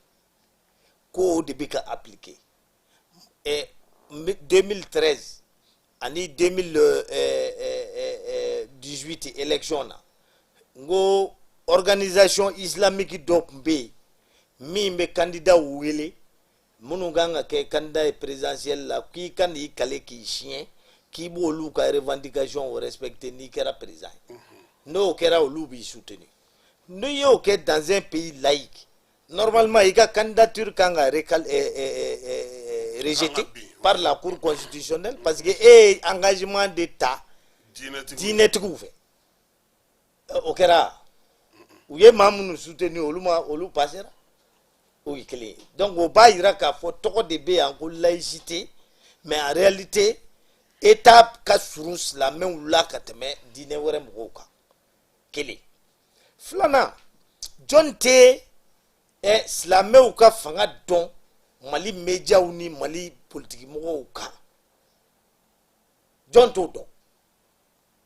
ko, o de bɛ ka appliquer. Ɛ, 2013 ani 2018 élection na, n ko organisation islamique dɔ tun bɛ yen min bɛ candidat wele, minnu kan ka kɛ candidat ye présidentiel la, k'i ka n'i kale k'i siɲɛ k'i b'olu ka revendication respecter n'i kɛra président ye. N'o kɛra, olu b'i soutenir. N'i y'o kɛ dans un pays laïque, normalement i ka candidature kan ka rejeté par la Cour constitutionnelle, parce que e ye engagement de ta diinɛtigiw fɛ. O kɛra, u ye maa minnu soutenir, olu ma, olu passera. O ye kelen ye. Donc o b'a yira k'a fɔ tɔgɔ de bɛ yan ko laïcité, mais en réalité État ka surun silamɛw la ka tɛmɛ diinɛ wɛrɛ mɔgɔw kan. Kelen. Filanan, jɔn tɛ silamɛw ka fanga dɔn Mali médiaw ni Mali politikimɔgɔw kan? Jɔn t'o dɔn?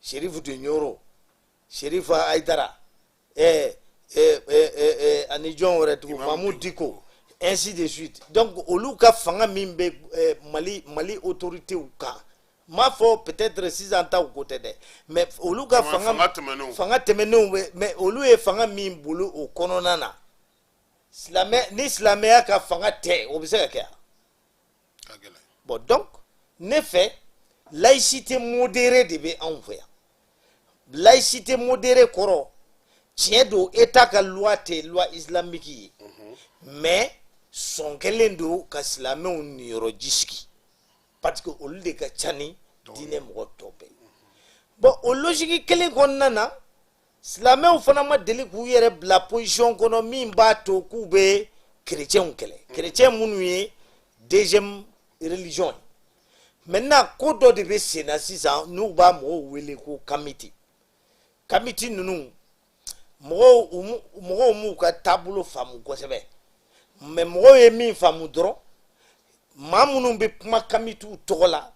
Sherifu de Ɲoro, Sherifu Ayidara, ɛ ɛ ɛ ani jɔn wɛrɛ tugun, Mamu Diko, ainsi de suite. Donc olu ka fanga min bɛ Mali autorités kan, n m'a fɔ peut-être sisan taw ko tɛ dɛ, mais olu ka fanga, fanga tɛmɛnenw bɛ, mais olu ye fanga min bolo o kɔnɔna na, silamɛ ni silamɛya ka fanga tɛ, o bɛ se ka kɛ yan? Bon, donc ne fɛ, laïcité modérée de bɛ anw fɛ yan. Laïcité modérée kɔrɔ, tiɲɛ don, État ka loi tɛ loi islamique ye, mais sɔn kɛlen don ka silamɛw niyɔrɔ ji sigi, parce que olu de ka ca ni diinɛ mɔgɔ tɔ bɛɛ. Bon, o logique kelen kɔnɔna na, silamɛw fana ma deli k'u yɛrɛ bila position kɔnɔ min b'a to k'u bɛ chrétienw kɛlɛ, chrétien minnu ye deuxième religion ye. Maintenant, ko dɔ de bɛ sen na sisan n'u b'a mɔgɔw wele ko kamite. Kamite ninnu, mɔgɔw m'u ka taabolo faamu kosɛbɛ, mais mɔgɔw ye min faamu dɔrɔn, maa minnu bɛ kuma kamitiw tɔgɔ la,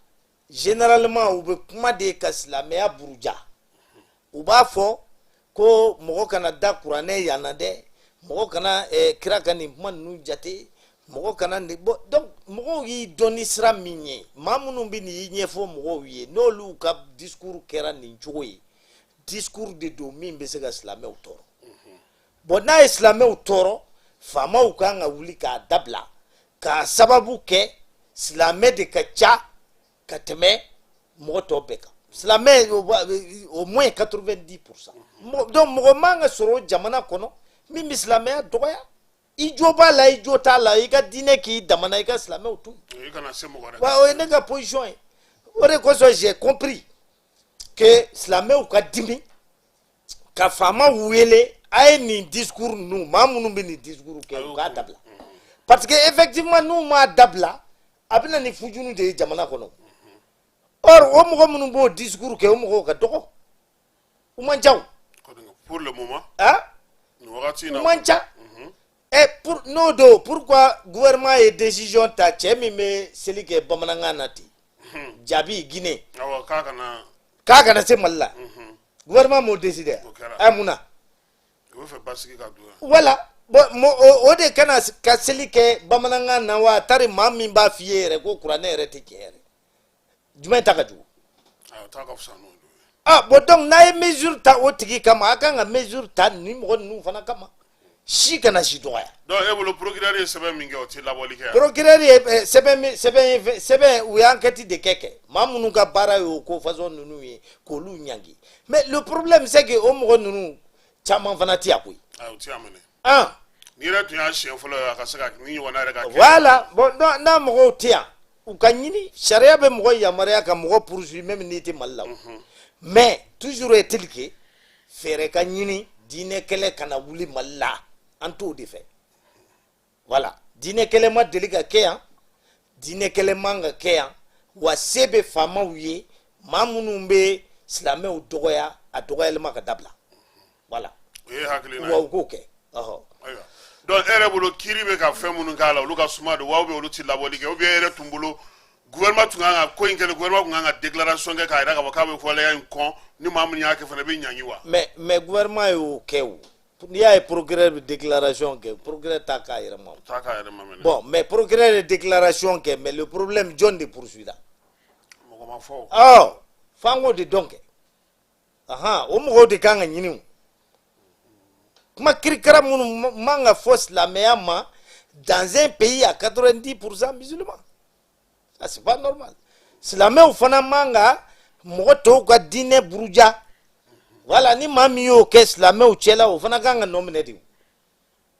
généralement u bɛ kuma de ka silamɛya buruja. U b'a fɔ ko mɔgɔ kana da kuranɛ yan na dɛ, mɔgɔ kana kira ka nin kuma ninnu jate, mɔgɔ kana nin. Bon, donc mɔgɔw y'i dɔn ni sira min ye, maa minnu bɛ n'i ɲɛfɔ mɔgɔw ye, n'olu ka discours kɛra nin cogo ye, discours de don min bɛ se ka silamɛw tɔɔrɔ. Bon, n'a ye silamɛw tɔɔrɔ, faamaw kan ka wuli k'a dabila, k'a sababu kɛ silamɛ de ka ca ka tɛmɛ mɔgɔ tɔ bɛɛ kan. Silamɛ au moins 90%. Donc mɔgɔ man ka sɔrɔ jamana kɔnɔ min bɛ silamɛya dɔgɔya. I jo b'a la, i jo t'a la, i ka diinɛ k'i damana, i ka silamɛw tun.
I kana se mɔgɔ wɛrɛ.
Wa o ye ne ka position ye. O de kosɔn j'ai compris que silamɛw ka dimi ka faamaw wele, a ye nin discours ninnu, maa minnu bɛ nin discours kɛ, u k'a dabila, parce que effectivement n'u m'a dabila, a bɛ na ni fujunu de ye jamana kɔnɔ. Or o mɔgɔ minnu b'o discours kɛ, o mɔgɔw ka dɔgɔ, u man ca o.
Pour le moment.
Ah.
Nin wagati in na.
U man ca. Ɛ, pour n'o don, pourquoi gouvernement ye décision ta, cɛ min bɛ seli kɛ bamanankan na ten, Jaabi Guinée?
Awɔ, k'a kana.
K'a kana se Mali la. Gouvernement m'o décidé?
O kɛra.
Ɛ, mun na?
U bɛ fɛ basigi ka don yan.
Voilà. Bon, o de kana ka seli kɛ bamanankan na wa tari maa min b'a f'i ye yɛrɛ ko kuranɛ yɛrɛ tɛ tiɲɛ yɛrɛ, jumɛn ta ka jugu?
Ayi, o ta ka fisa n'o ye.
Ah bon, donc n'a ye mesure ta o tigi kama, a kan ka mesure ta nin mɔgɔ ninnu fana kama, si kana si dɔgɔya.
Donc e bolo, procureur ye sɛbɛn min kɛ, o tɛ labɔli kɛ yan?
Procureur ye sɛbɛn min sɛbɛn ye sɛbɛn, u ye enquête de kɛ, maa minnu ka baara ye o ko façon ninnu ye, k'olu ɲangi. Mais le problème, c'est que o mɔgɔ ninnu caman fana ti yan koyi.
Ayi, o ti yan minɛ.
Ah.
N'i yɛrɛ tun y'a siɲɛ fɔlɔ ye, a ka se ka ni ɲɔgɔnna yɛrɛ ka kɛ.
Voilà. Bon, n'a mɔgɔw tɛ yan, u ka ɲini, sariya bɛ mɔgɔ yamaruya ka mɔgɔ poursuivre même n'i tɛ Mali la o. Mais toujours est-il que fɛɛrɛ ka ɲini diinɛ kɛlɛ kana wuli Mali la, an t'o de fɛ. Voilà, diinɛ kɛlɛ ma deli ka kɛ yan, diinɛ kɛlɛ man ka kɛ yan. Wa se bɛ faamaw ye, maa minnu bɛ silamɛw dɔgɔya, a dɔgɔyalima ka dabila. Voilà.
O ye hakilina
Wa
ye.
u k'o kɛ, ɔhɔ.
Ayiwa, donc e yɛrɛ bolo, kiiri bɛ ka fɛn minnu k'a la, olu ka suma don wa, ou bien olu ti labɔli kɛ, ou bien e yɛrɛ tun bolo, gouvernement tun kan ka ko in kɛlen, gouvernement tun kan ka déclaration kɛ k'a jira k'a fɔ k'a bɛ waleya in kɔn, ni maa min y'a kɛ fana, i bɛ ɲangi wa?
Mais gouvernement y'o kɛ o. N'i y'a ye procureur bɛ déclaration kɛ, procureur t'a k'a yɛrɛ ma o.
Taa k'a yɛrɛ ma minɛ.
Bon, mais procureur ye déclaration kɛ, mais le problème, jɔn de poursuit la?
Mɔgɔ ma fɔ o.
Ɔ, f'an k'o de dɔn kɛ. Ahan, o mɔgɔw de kan ka ɲini o. Kuma kirikara minnu man ka fɔ silamɛya ma dans un pays à 90% musulmans, ça c'est pas normal. Silamɛw fana man ka mɔgɔ tɔw ka diinɛ buruja. Voilà, ni maa min y'o kɛ silamɛw cɛla, o fana kan ka nɔ minɛ de.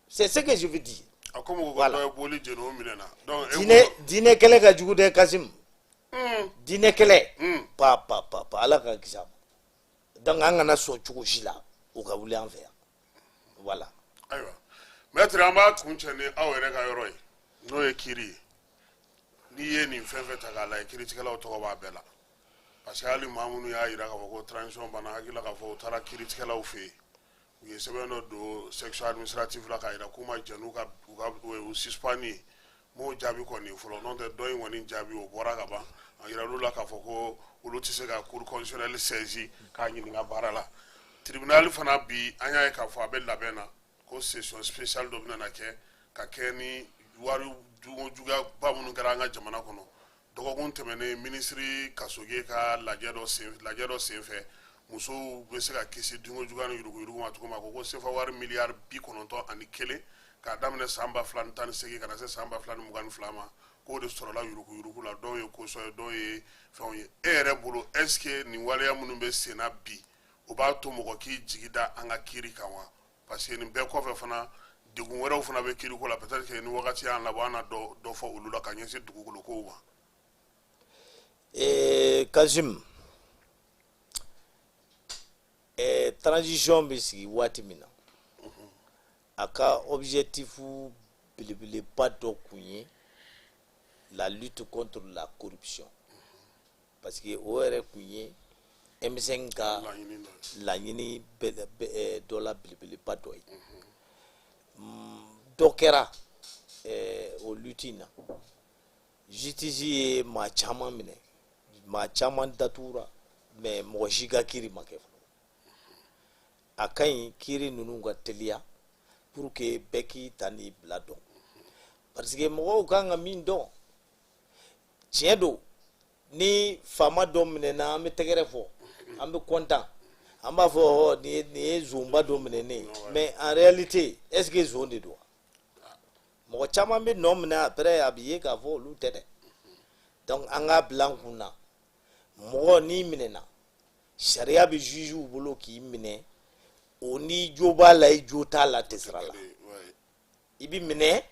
C'est ce que je veux dire.
A komi ko
Voilà.
dɔ ye boli jeni, o minɛna, donc e
Diinɛ
bolo.
Diinɛ kɛlɛ ka jugu dɛ, Kasim. Diinɛ kɛlɛ, pa pa pa pa, Ala ka kisi a ma. Donc an kana sɔn cogo si la o ka wuli an fɛ yan. Voilà.
Ayiwa maître, an b'a kun cɛ ni aw yɛrɛ ka yɔrɔ ye, n'o ye kiiri ye. N'i ye nin fɛn fɛn ta k'a lajɛ, kiiritigɛlaw tɔgɔ b'a bɛɛ la, parce que hali maa minnu y'a jira k'a fɔ ko transition banna, hakili la k'a fɔ u taara kiiritigɛlaw fɛ yen, u ye sɛbɛn dɔ don section administrative la k'a jira k'u ma jɛn n'u ka u ka u suspend ye. M'o jaabi kɔni fɔlɔ, n'o tɛ dɔ in kɔni jaabi o bɔra ka ban. A yira olu la k'a fɔ ko olu tɛ se ka cour constitutionnelle saisi k'a ɲininka baara la. Tribunal fana bi, an y'a ye k'a fɔ a bɛ labɛn na ko session spéciale dɔ bɛna kɛ ka kɛ ni wari juguyaba minnu kɛra an ka jamana kɔnɔ. Dɔgɔkun tɛmɛnen, minisiri Kasoge ka lajɛ dɔ senfɛ, musow bɛ se ka kisi dunko juguya ni yuruguyurugu ma cogo min, a ko ko sefa wari miliyari 91 k'a daminɛ san 2018 ka na se san 2022 ma, k'o de sɔrɔla yuruguyurugu la. Dɔw ye kosɔn ye, dɔw ye fɛnw ye. E yɛrɛ bolo, est ce que nin waleya minnu bɛ sen na bi, o b'a to mɔgɔ k'i jigi da an ka kiiri kan wa? Parce que nin bɛɛ kɔfɛ fana, degun wɛrɛw fana bɛ kiiriko la. Peut-être que ni wagati y'an labɔ, an na dɔ dɔ fɔ olu la ka ɲɛsin dugukolo kow ma.
Kasim, transition bɛ sigi waati min na, a ka objectif belebeleba dɔ kun ye la lutte contre la corruption, parce que o yɛrɛ kun ye M5 ka
laɲini dɔ ye.
Laɲini dɔ la belebeleba dɔ ye. Dɔ kɛra o lutte in na, justice ye maa caman minɛ, maa caman datugura, mais mɔgɔ si ka kiiri ma kɛ fɔlɔ. A ka ɲi kiiri ninnu ka teliya pour que bɛɛ k'i ta n'i bila dɔn, parce que mɔgɔw kan ka min dɔn, tiɲɛ don, ni faama dɔ minɛna, an bɛ tɛgɛrɛ fɔ, an bɛ content, an b'a fɔ ɔ nin ye zonba dɔ minɛnen ye. Mais en réalité, est ce que zon de don wa? Mɔgɔ caman bɛ nɔ minɛ, après a bɛ ye k'a fɔ olu tɛ dɛ. Donc an k'a bila an kun na, mɔgɔ n'i minɛna Sariya bɛ jugew bolo k'i minɛ, o ni jo b'a la, i jo t'a la, tɛ sira la. I bɛ minɛ,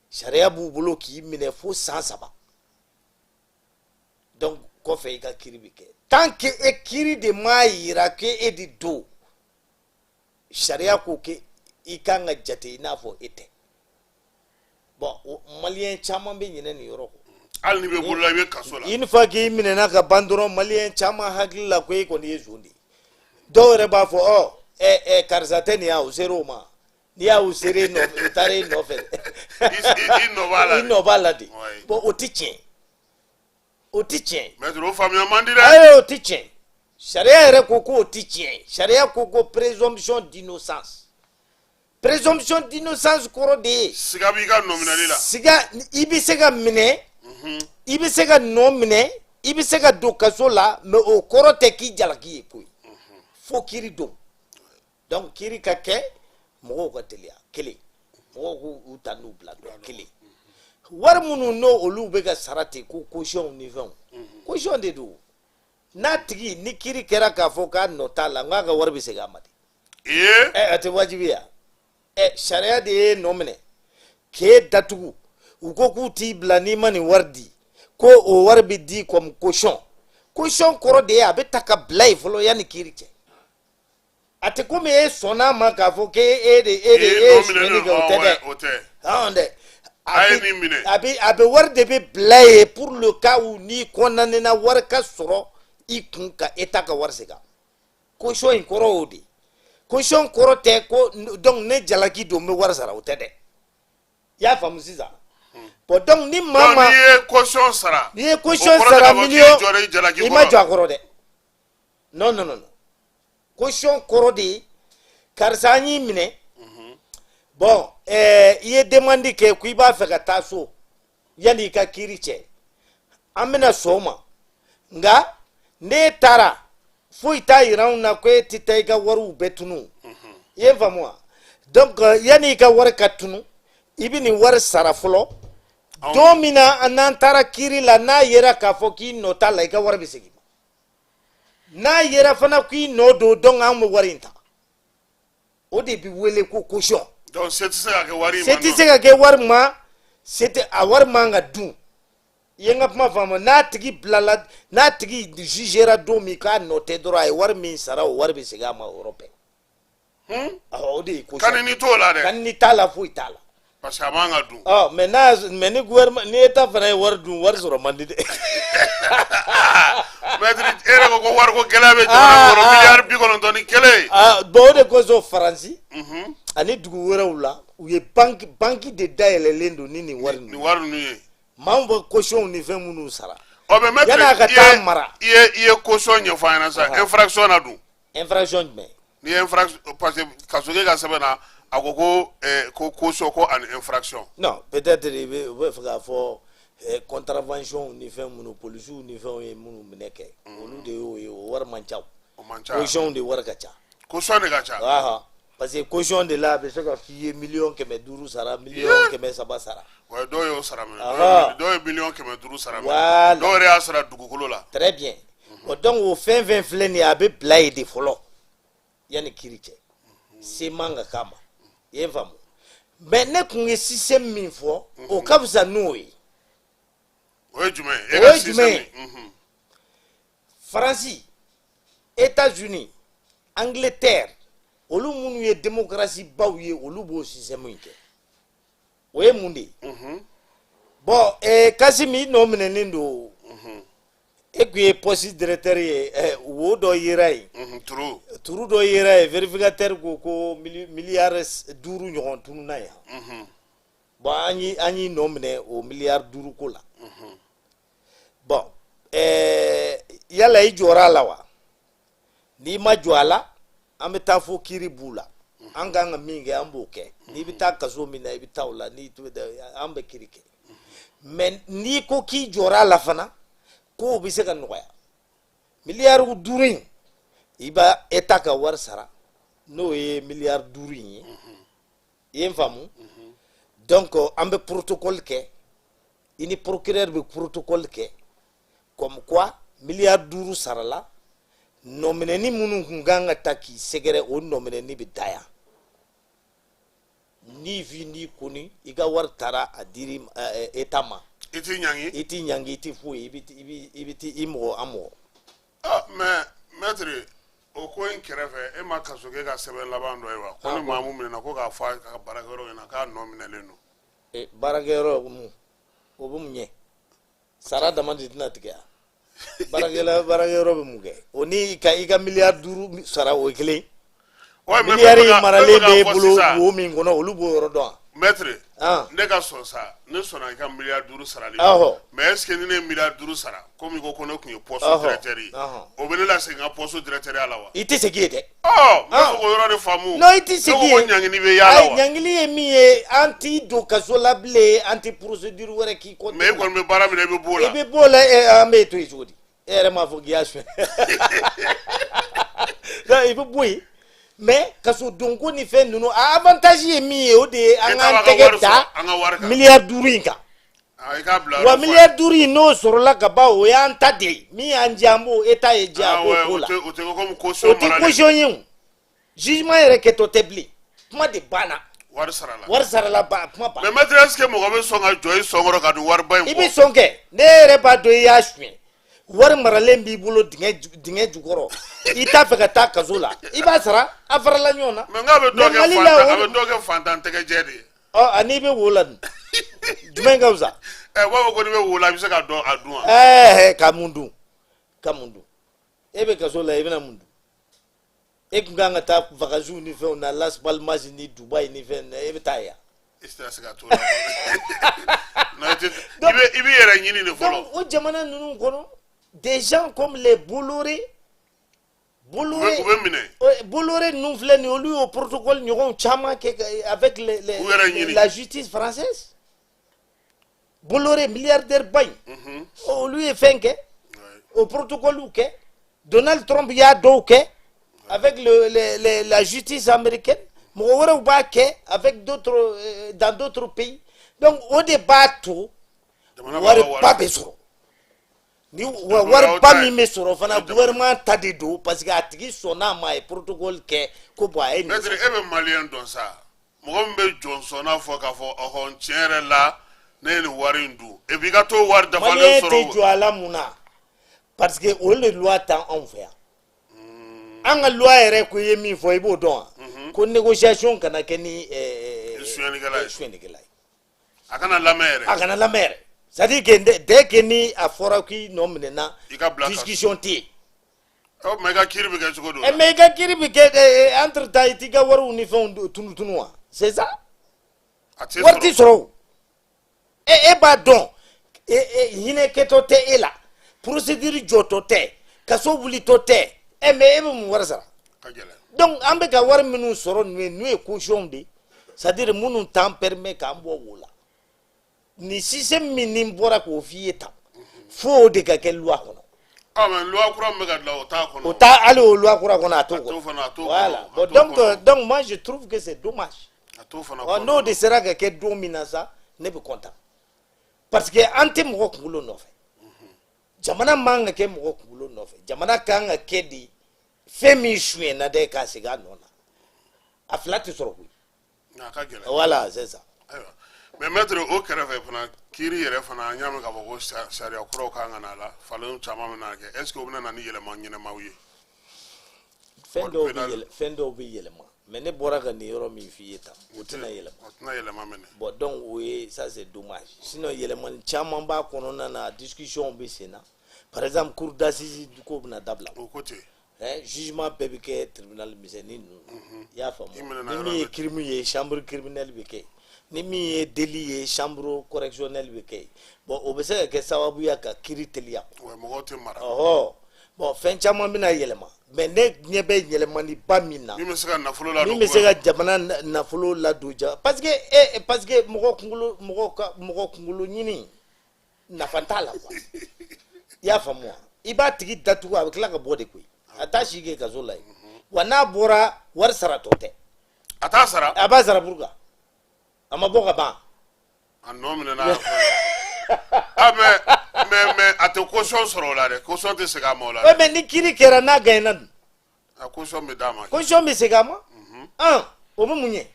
sariya b'u bolo k'i minɛ fo san 3. Donc kɔfɛ i ka kiiri bɛ kɛ. Tant que e kiiri de m'a yira k'e de don, sariya ko k'e i kan ka jate i n'a fɔ e tɛ. Bon, maliyɛn caman bɛ ɲinɛ nin yɔrɔ kɔ.
Hali n'i bɛ bolola, i bɛ kaso la.
Une fois k'i minɛna ka ban dɔrɔn, maliyɛn caman hakili la ko e kɔni ye zon de ye. Dɔw yɛrɛ b'a fɔ: ɔ ɛ ɛ karisa tɛ nin ye, o ser'o ma. N'i y'a o sere nɔfɛ, o taara e nɔfɛ dɛ.
I nɔ b'a la.
I nɔ b'a la de. Bon, o tɛ tiɲɛ, o tɛ tiɲɛ.
Maître, o faamuya man di dɛ.
Ayi, o tɛ tiɲɛ. Sariya yɛrɛ ko k'o tɛ tiɲɛ. Sariya ko ko présomption d'innocence. Présomption d'innocence kɔrɔ de ye
siga b'i ka nɔ minɛli la.
Siga, i bɛ se ka minɛ, i bɛ se ka nɔ minɛ, i bɛ se ka don kaso la, mais o kɔrɔ tɛ k'i jalaki ye koyi, fo kiiri don. Donc kiiri ka kɛ, mɔgɔw ka teliya. Kelen, mɔgɔw k'u ta n'u bila dɔn. Kelen, wari minnu n'o olu bɛ ka sara ten ko caution ni fɛnw, caution de don. N'a tigi ni kiiri kɛra k'a fɔ k'a nɔ t'a la, n k'a ka wari bɛ segin a ma de. Ɛ, a tɛ wajibi ya? Ɛ, sariya de ye nɔ minɛ k'e datugu. U ko k'u t'i bila n'i ma nin wari di, ko o wari bɛ di comme caution. Caution kɔrɔ de ye a bɛ ta ka bila yen fɔlɔ yanni kiiri cɛ. A tɛ komi e sɔnna a ma k'a fɔ k'e e de e ye sonyɛli kɛ, o tɛ dɛ.
O tɛ.
Hɔn dɛ.
A ye nin minɛ.
A bɛ wari de bɛ bila yen pour le cas où n'i condamné na, wari ka sɔrɔ i kun ka État ka wari segin a ma. Caution in kɔrɔ y'o de ye. Caution kɔrɔ tɛ ko donc ne jalaki don, n bɛ wari sara, o tɛ dɛ. I y'a faamu sisan? Bon, donc ni maa ma
n'i ye caution sara,
n'i ye caution
o kɔrɔ tɛ
sara
k'a fɔ k'i
miliyɔn
jɔra i jalaki
i ma
kɔrɔ.
jɔ a kɔrɔ dɛ. Non, non, non, non. Caution kɔrɔ de ye karisa, an y'i minɛ. Bon, i ye demande kɛ ko i b'a fɛ ka taa so yanni i ka kiiri cɛ, an bɛna sɔn o ma. Nka n'e taara, foyi t'a yira anw na ko e tɛ taa i ka wariw bɛɛ tunu. I ye n faamu wa? Donc yanni i ka wari ka tunu, i bɛ nin wari sara fɔlɔ. Don min na n'an taara kiiri la, n'a yera k'a fɔ k'i nɔ t'a la, i ka wari bɛ segin. N'a yera fana k'i nɔ don, donc an bɛ wari in ta. O de bɛ wele ko caution.
Donc se tɛ se ka kɛ wari in
Se
ma.
tɛ se ka kɛ wari ma, se tɛ a wari man ka dun. I ye n ka kuma faamu? N'a tigi bilala, n'a tigi jugera don min k'a nɔ tɛ dɔrɔn, a ye wari min sara, o wari bɛ segin a ma o yɔrɔ bɛɛ. Awɔ, o de ye caution.
Kani ni t'o la dɛ.
Kani ni t'a la, foyi t'a la.
Parce que a man ka dun.
Ɔ, mais n'a mais ni gouvernement ni État fana ye wari dun, wari sɔrɔ man di dɛ.
Maître, e yɛrɛ ko ko wariko gɛlɛya bɛ jamana kɔnɔ, miliyari 91.
Ah, bon, o de kosɔn Faransi ani dugu wɛrɛw la, u ye banque de dayɛlɛlen don ni nin wari
nin
ninnu.
Wari ninnu ye.
Maaw bɛ caution ni fɛn minnu sara.
Ɔ, mais maître,
Yan'a ka
i
taa
ye
mara.
i ye caution ɲɛfɔ an ɲɛna sisan, infraction na dun?
Infraction jumɛn?
Ni ye infraction, parce que Kasoge ka sɛbɛn na, a ko ko caution ko ani infraction.
Non, peut-être i bɛ u bɛ fɛ k'a fɔ contravention ni fɛn minnu, polisiw ni fɛnw ye minnu minɛ kɛ, olu de y'o ye, o wari man ca o.
O man ca.
Caution de wari ka ca.
Caution de ka ca.
Aha, parce que caution de la, a bɛ se ka f'i ye miliyɔn 500 sara, miliyɔn 300 sara.
Wa dɔw y'o sara minɛ. Dɔw ye miliyɔn 500 sara minɛ.
Voilà.
Dɔw yɛrɛ y'a sara dugukolo la.
Très bien. Bon, donc o fɛn fɛn filɛ nin ye, a bɛ bila yen de fɔlɔ yanni kiiri cɛ. Se man ka k'a ma. I ye n faamu? Mais ne tun ye système min fɔ, o ka fisa n'o ye.
O ye jumɛn ye? E
O
ka
ye jumɛn ye?
système
Faransi, États-Unis, Angleterre, olu minnu ye démocratie baw ye, olu b'o système in kɛ. O ye mun de ye? Bon, Kasimi, i nɔ minɛnen don. E kun ye poste directeur ye, wo dɔ yera yen.
Turu.
Turu dɔ yera yen, vérificateur ko ko miliyari 5 ɲɔgɔn tununa yan. Bon, an y'i nɔ minɛ o miliyari 5 ko la. Bon, yala i jɔra a la wa? N'i ma jɔ a la, an bɛ taa fo kiiri b'u la. An kan ka min kɛ, an b'o kɛ. N'i bɛ taa kaso min na, i bɛ taa o la. N'i an bɛ kiiri kɛ. Mais n'i ko k'i jɔra a la fana, k'o bɛ se ka nɔgɔya. Miliyari 5 in, i b'a État ka wari sara, n'o ye miliyari 5 in ye. I ye n faamu? Donc an bɛ protocole kɛ, i ni procureur bɛ protocole kɛ comme quoi miliyari 5 sarala. Nɔminɛni minnu kun kan ka ta k'i sɛgɛrɛ, o nɔminɛni bɛ da yan. Ni vu ni connu, i ka wari taara a diri État ma.
I t'i ɲangi.
I t'i ɲangi, i t'i foyi, i bɛ i mɔgɔ an mɔgɔ.
Ah, mais maître, o ko in kɛrɛfɛ, e ma kasoke ka sɛbɛn laban dɔ ye wa, ko ni maa mun minɛna, ko k'a fɔ a ka baarakɛyɔrɔ ɲɛna k'a nɔ minɛlen don?
Baarakɛyɔrɔ mun, o bɛ mun ɲɛ? Sara dama de tɛna tigɛ yan. Baarakɛla, baarakɛyɔrɔ bɛ mun kɛ? O ni ka i ka miliyari 5 sara, o ye kelen. Miliyari in maralen b'e bolo wo min kɔnɔ, olu b'o yɔrɔ dɔn wa?
Maître, ne ka sɔn sa, ne sɔnna i ka miliyari 5 sarali, mais est ce que ni ne ye miliyari 5 sara, komi i ko ko ne tun ye poste directeur ye, o bɛ ne lasegin n ka poste directeur ya la wa?
I tɛ segin yen dɛ.
Ɔ, n bɛ fɛ k'o yɔrɔ de faamu.
Non, i tɛ segin yen.
Ne ko ko ɲangili bɛ y'a la wa?
Ɲangili ye min ye, an t'i don kaso la bilen, an tɛ procédure wɛrɛ k'i kɔ.
Mais e kɔni bɛ baara min na, i bɛ b'o la.
I bɛ b'o la. An b'e to yen cogo di? E yɛrɛ m'a fɔ k'i y'a suɲɛ. Donc i bɛ bɔ yen, mais kaso donko ni fɛn ninnu, a avantage ye min ye, o de ye an k'an tɛgɛ da miliyari 5 in kan. Wa miliyari 5 in, n'o sɔrɔla ka ban, o y'an ta de ye. Min y'an diya, an b'o, État ye diya, a b'o k'o la.
O tɛ
komi o tɛ caution ye. O jugement yɛrɛ kɛtɔ tɛ bilen, kuma de banna.
Wari sarala.
Wari sarala, ba kuma
ban. Mais maître, est ce que mɔgɔ bɛ sɔn ka jɔ i sɔnkɔrɔ ka nin wariba in bɔ?
I bɛ sɔn kɛ. Ne yɛrɛ b'a dɔn i y'a suɲɛ, wari maralen b'i bolo dingɛ jukɔrɔ, i t'a fɛ ka taa kaso la, i b'a sara, a farala ɲɔgɔn na.
Mais n'a bɛ dɔ kɛ fantan, a bɛ dɔ kɛ fantan tɛgɛjɛ de ye.
Ɔ, ani i bɛ wo la dun, jumɛn ka fisa?
Ɛ, u b'a fɔ ko n'i bɛ wo la, i bɛ se ka dɔ a dun wa?
Ɛɛ, ka mun dun? Ka mun dun? E bɛ kaso la, i bɛna mun dun? E kun kan ka taa vacances ni fɛnw na, Las Palmas ni Dubaï ni fɛn na, e bɛ taa yan.
I tɛna se ka t'o la. I b'i yɛrɛ ɲini de fɔlɔ.
Donc o jamana ninnu kɔnɔ, des gens comme les Bolloré, Bolloré,
u bɛ minɛ.
Bolloré ninnu filɛ nin ye, olu y'o protocole ɲɔgɔnw caman kɛ avec
U yɛrɛ ɲini.
la justice française. Bolloré, milliardaire ba in, olu ye fɛn kɛ, o protocole kɛ. Donald Trump y'a dɔw kɛ avec la justice américaine. Mɔgɔ wɛrɛw b'a kɛ avec d'autres, dans d'autres pays. Donc o de b'a to wariba bɛ sɔrɔ. Ni wariba min bɛ sɔrɔ fana, gouvernement ta de don, parce que a tigi sɔnna a ma, a ye protocole kɛ ko bon, a ye nin.
Maître, e bɛ malien dɔn sa, mɔgɔ min bɛ jɔnsɔnna fɔ k'a fɔ ɔhɔn, tiɲɛ yɛrɛ la, ne ye nin wari in dun, et puis i ka t'o wari dafalen
sɔrɔ.
Malien
tɛ jɔ a la mun na? Parce que o de loi t'an anw fɛ yan. An ka loi yɛrɛ ko, i ye min fɔ, i b'o dɔn wa? Ko négociation kana kɛ ni
suyɛnnikɛla ye.
Suyɛnnikɛla ye.
A kana lamɛn yɛrɛ.
A kana lamɛn yɛrɛ. C'est à dire que dès que ni a fɔra k'i nɔ minɛna,
i ka bila
discussion tɛ yen.
Ɔ, mais i ka kiiri bɛ kɛ cogo di?
Ɛ, mais i ka kiiri bɛ kɛ, entre temps i t'i ka wariw ni fɛnw tunu tunu wa? C'est ça. Wari tɛ sɔrɔ o. E b'a dɔn, e hinɛ kɛtɔ tɛ e la, procédure jɔtɔ tɛ, kaso wulitɔ tɛ. Ɛ, mais e bɛ mun wari sara? Donc an bɛ ka wari minnu sɔrɔ ninnu ye, ninnu ye caution de ye, c'est à dire minnu t'an permet k'an bɔ wo la. Nin système min ni n bɔra k'o f'i ye tan, fo o de ka kɛ loi kɔnɔ.
Ah, mais loi kura min bɛ ka dilan, o t'a kɔnɔ.
O t'a, hali o loi kura kɔnɔ, a t'o
kɔnɔ.
Voilà. Bon, donc moi je trouve que c'est dommage.
A t'o fana.
Ɔ, n'o de sera ka kɛ don min na sa, ne bɛ content, parce que an tɛ mɔgɔ kunkolo nɔfɛ. Jamana man ka kɛ mɔgɔ kunkolo nɔfɛ. Jamana kan ka kɛ de fɛn min suyɛnna dɛ, k'a segin a nɔ na. A fila tɛ sɔrɔ koyi.
A ka gɛlɛn.
Voilà, c'est ça.
Ayiwa, mais maître, o kɛrɛfɛ fana, kiiri yɛrɛ fana, an y'a mɛn k'a fɔ ko sariya kuraw kan ka na a la, falenw caman bɛna kɛ. Est ce que o bɛna na ni yɛlɛma ɲɛnamaw ye?
Fɛn dɔw bɛ yɛlɛma, mais ne bɔra ka nin yɔrɔ min f'i ye tan, o tɛna yɛlɛma.
O tɛna yɛlɛma minɛ.
Bon, donc o ye, ça c'est dommage. Sinon yɛlɛmani caman b'a kɔnɔna na, discussion bɛ sen na. Par exemple, cour d'assises ko bɛna dabila.
O ko ten.
Jugement bɛɛ bɛ kɛ tribunal misɛnnin ninnu, i y'a faamu? Ni min ye crime ye, chambre criminelle bɛ kɛ. Ni min ye délit ye, chambre correctionnelle bɛ kɛ. Bon, o bɛ se ka kɛ sababu ye ka kiiri teliya.
Mɔgɔw tɛ mara.
Ɔhɔ, bon, fɛn caman bɛna yɛlɛma, mais ne ɲɛ bɛ yɛlɛmaniba min na.
Min bɛ se ka nafolo ladon.
Min bɛ se ka jamana nafolo ladon ja, parce que mɔgɔ kunkolo ɲini, nafa t'a la quoi, i y'a faamu wa? I b'a tigi datugu, a bɛ tila ka bɔ de koyi. A t'a si kɛ kaso la yen wa. N'a bɔra, wari saratɔ tɛ.
A t'a sara.
A b'a sara. Pourquoi a ma bɔ ka ban?
A nɔ minɛna. Ah, mais a tɛ caution sɔrɔ o la dɛ, caution tɛ segin a ma o la
Oui,
dɛ.
mais ni kiiri kɛra n'a gagnera dun?
A caution bɛ d'a ma.
Caution bɛ segin a ma. An o bɛ mun ɲɛ?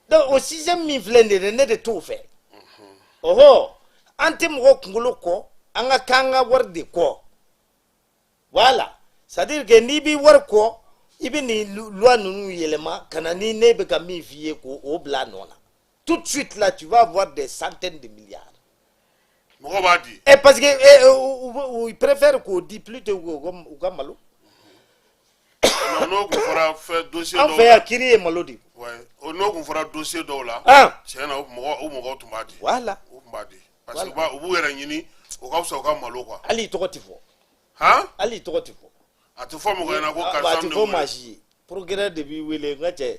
Donc o système min filɛ nin ye dɛ, ne de t'o fɛ. Ɔhɔ, an tɛ mɔgɔ kunkolo kɔ, an ka k'an ka wari de kɔ. Voilà, c'est à dire que n'i b'i wari kɔ, i bɛ nin loi ninnu yɛlɛma ka na ni ne bɛ ka min f'i ye k'o o bila a nɔ na. Tout de suite là, tu vas avoir des centaines de milliards.
Mɔgɔ b'a di.
Eh, parce que eh, u préfère k'o di plutôt u ka malo.
Non, n'o kun fɔra fɛn dossier
An
dɔw
fɛ
la
yan, kiiri ye malo de.
Ouais, o n'o kun fɔra dossier dɔw la, tiɲɛ na, o mɔgɔw tun b'a di. O tun b'a di parce que u b'u yɛrɛ ɲini, o ka fisa u ka malo quoi.
Hali i tɔgɔ tɛ fɔ.
Han?
Hali i tɔgɔ tɛ fɔ.
A tɛ fɔ mɔgɔ ɲɛna ko
A
karisa
tɛ
de
fɔ
wele.
maa si ye. Procureur de b'i wele: n ka cɛ,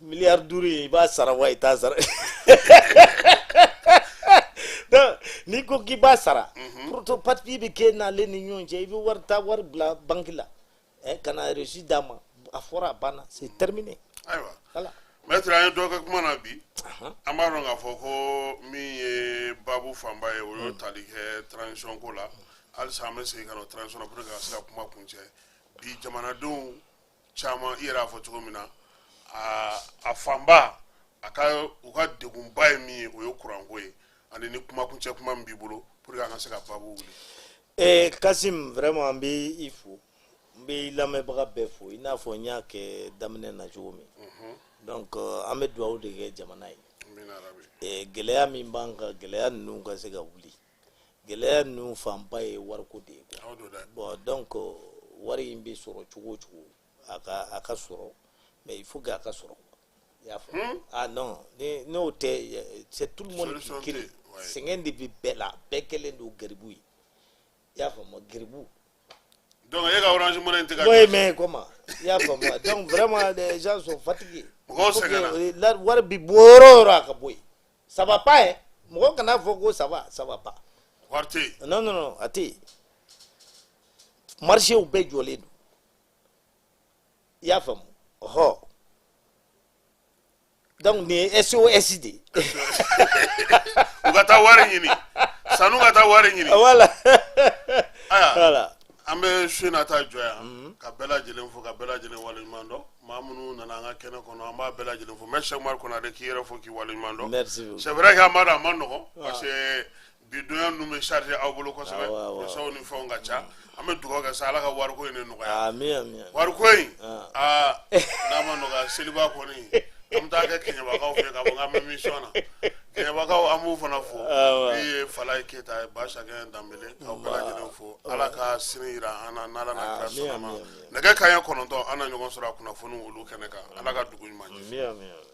miliyari 5 in, i b'a sara wa i t'a sara? Donc n'i ko k'i b'a sara, proto papier bɛ kɛ n'ale ni ɲɔgɔn cɛ, i bɛ wari ta, wari bila banque la, ka na reçu d'a ma, a fɔra, a banna, c'est terminé.
Ayiwa.
Voilà.
Maître, an ye dɔ kɛ kuma na bi. An b'a dɔn k'a fɔ ko min ye baabu fanba ye, o y'o tali kɛ transition ko la. Halisa an bɛ segin ka na o transition na pour que ka se ka kuma kuncɛ bi. Jamanadenw caman, i yɛrɛ y'a fɔ cogo min na, a fanba a ka u ka degunba ye min ye, o ye kuranko ye. Ani ni kuma kuncɛ kuma min b'i bolo pour que an ka se ka baabu wuli.
Eh, Kasim, vraiment n bɛ i fo, n bɛ i lamɛnbaga bɛɛ fo, i n'a fɔ n y'a kɛ daminɛ na cogo min. Donc an bɛ dugawu de kɛ jamana ye.
Amina rabi.
Eh, gɛlɛya min b'an kan, gɛlɛya ninnu ka se ka wuli. Gɛlɛya ninnu fanba ye wariko de ye quoi.
Aw don dɛ.
Bon, donc wari in bɛ sɔrɔ cogo o cogo, a ka sɔrɔ, mais il faut que a ka sɔrɔ, i y'a faamu? Ah non, ni n'o tɛ, c'est tout le monde qui
Solution tɛ
crie.
yen, ouais.
Sɛgɛn de bɛ bɛɛ la, bɛɛ kɛlen don garibu ye, i y'a faamu? Garibu.
Donc e ka Orange Money in tɛ ka
Oui, mais comment? I y'a faamu? Donc vraiment, les gens sont fatigués.
Mɔgɔw
Il faut que,
sɛgɛnna.
Wari bi bɔ yɔrɔ o yɔrɔ, a ka bɔ yen. Ça va pas, hein? Mɔgɔ kana fɔ ko ça va, ça va pas.
Wari tɛ yen.
Non, non, non, a tɛ yen. Marché bɛɛ jɔlen don, i y'a faamu? Ɔhɔ, donc nin ye SOS de ye.
U ka taa wari ɲini, sanu ka taa wari ɲini.
Voilà.
Aya.
Voilà.
An bɛ su in na ta jɔ yan ka bɛɛ lajɛlen fo, ka bɛɛ lajɛlen waleɲuman dɔn. Maa minnu nana an ka kɛnɛ kɔnɔ, an b'a bɛɛ lajɛlen fo. Maître Cheick Oumar Konare, k'i yɛrɛ fo k'i waleɲuman dɔn.
Merci beaucoup.
C'est vrai que an b'a dɔn a ma nɔgɔn, parce que bi donya ninnu bɛ chargé aw bolo kosɛbɛ.
Awɔ, awɔ.
Procès ni fɛnw ka ca. An bɛ dugawu kɛ sa, Ala ka wariko in de nɔgɔya.
Amin, amin, amin.
Wariko in, aa, n'a ma nɔgɔya, seliba kɔni, an bɛ taa kɛ Kɛɲɛbakaw fɛ k'a fɔ k'an bɛ mission na. Kɛɲɛbakaw, an b'u fana fo. Min ye Falaye Keyita ye, Basakɛ Danbele, k'aw bɛɛ lajɛlen fo. Ala ka sini yira an na, n'Ala n'a kira
Amin,
sɔnna ma.
amin, amin.
Nɛgɛ kanɲɛ 9, an na ɲɔgɔn sɔrɔ a kunnafoniw olu kɛnɛ kan. Ala ka dugu ɲuman jɛ.
Amin, amin, amin.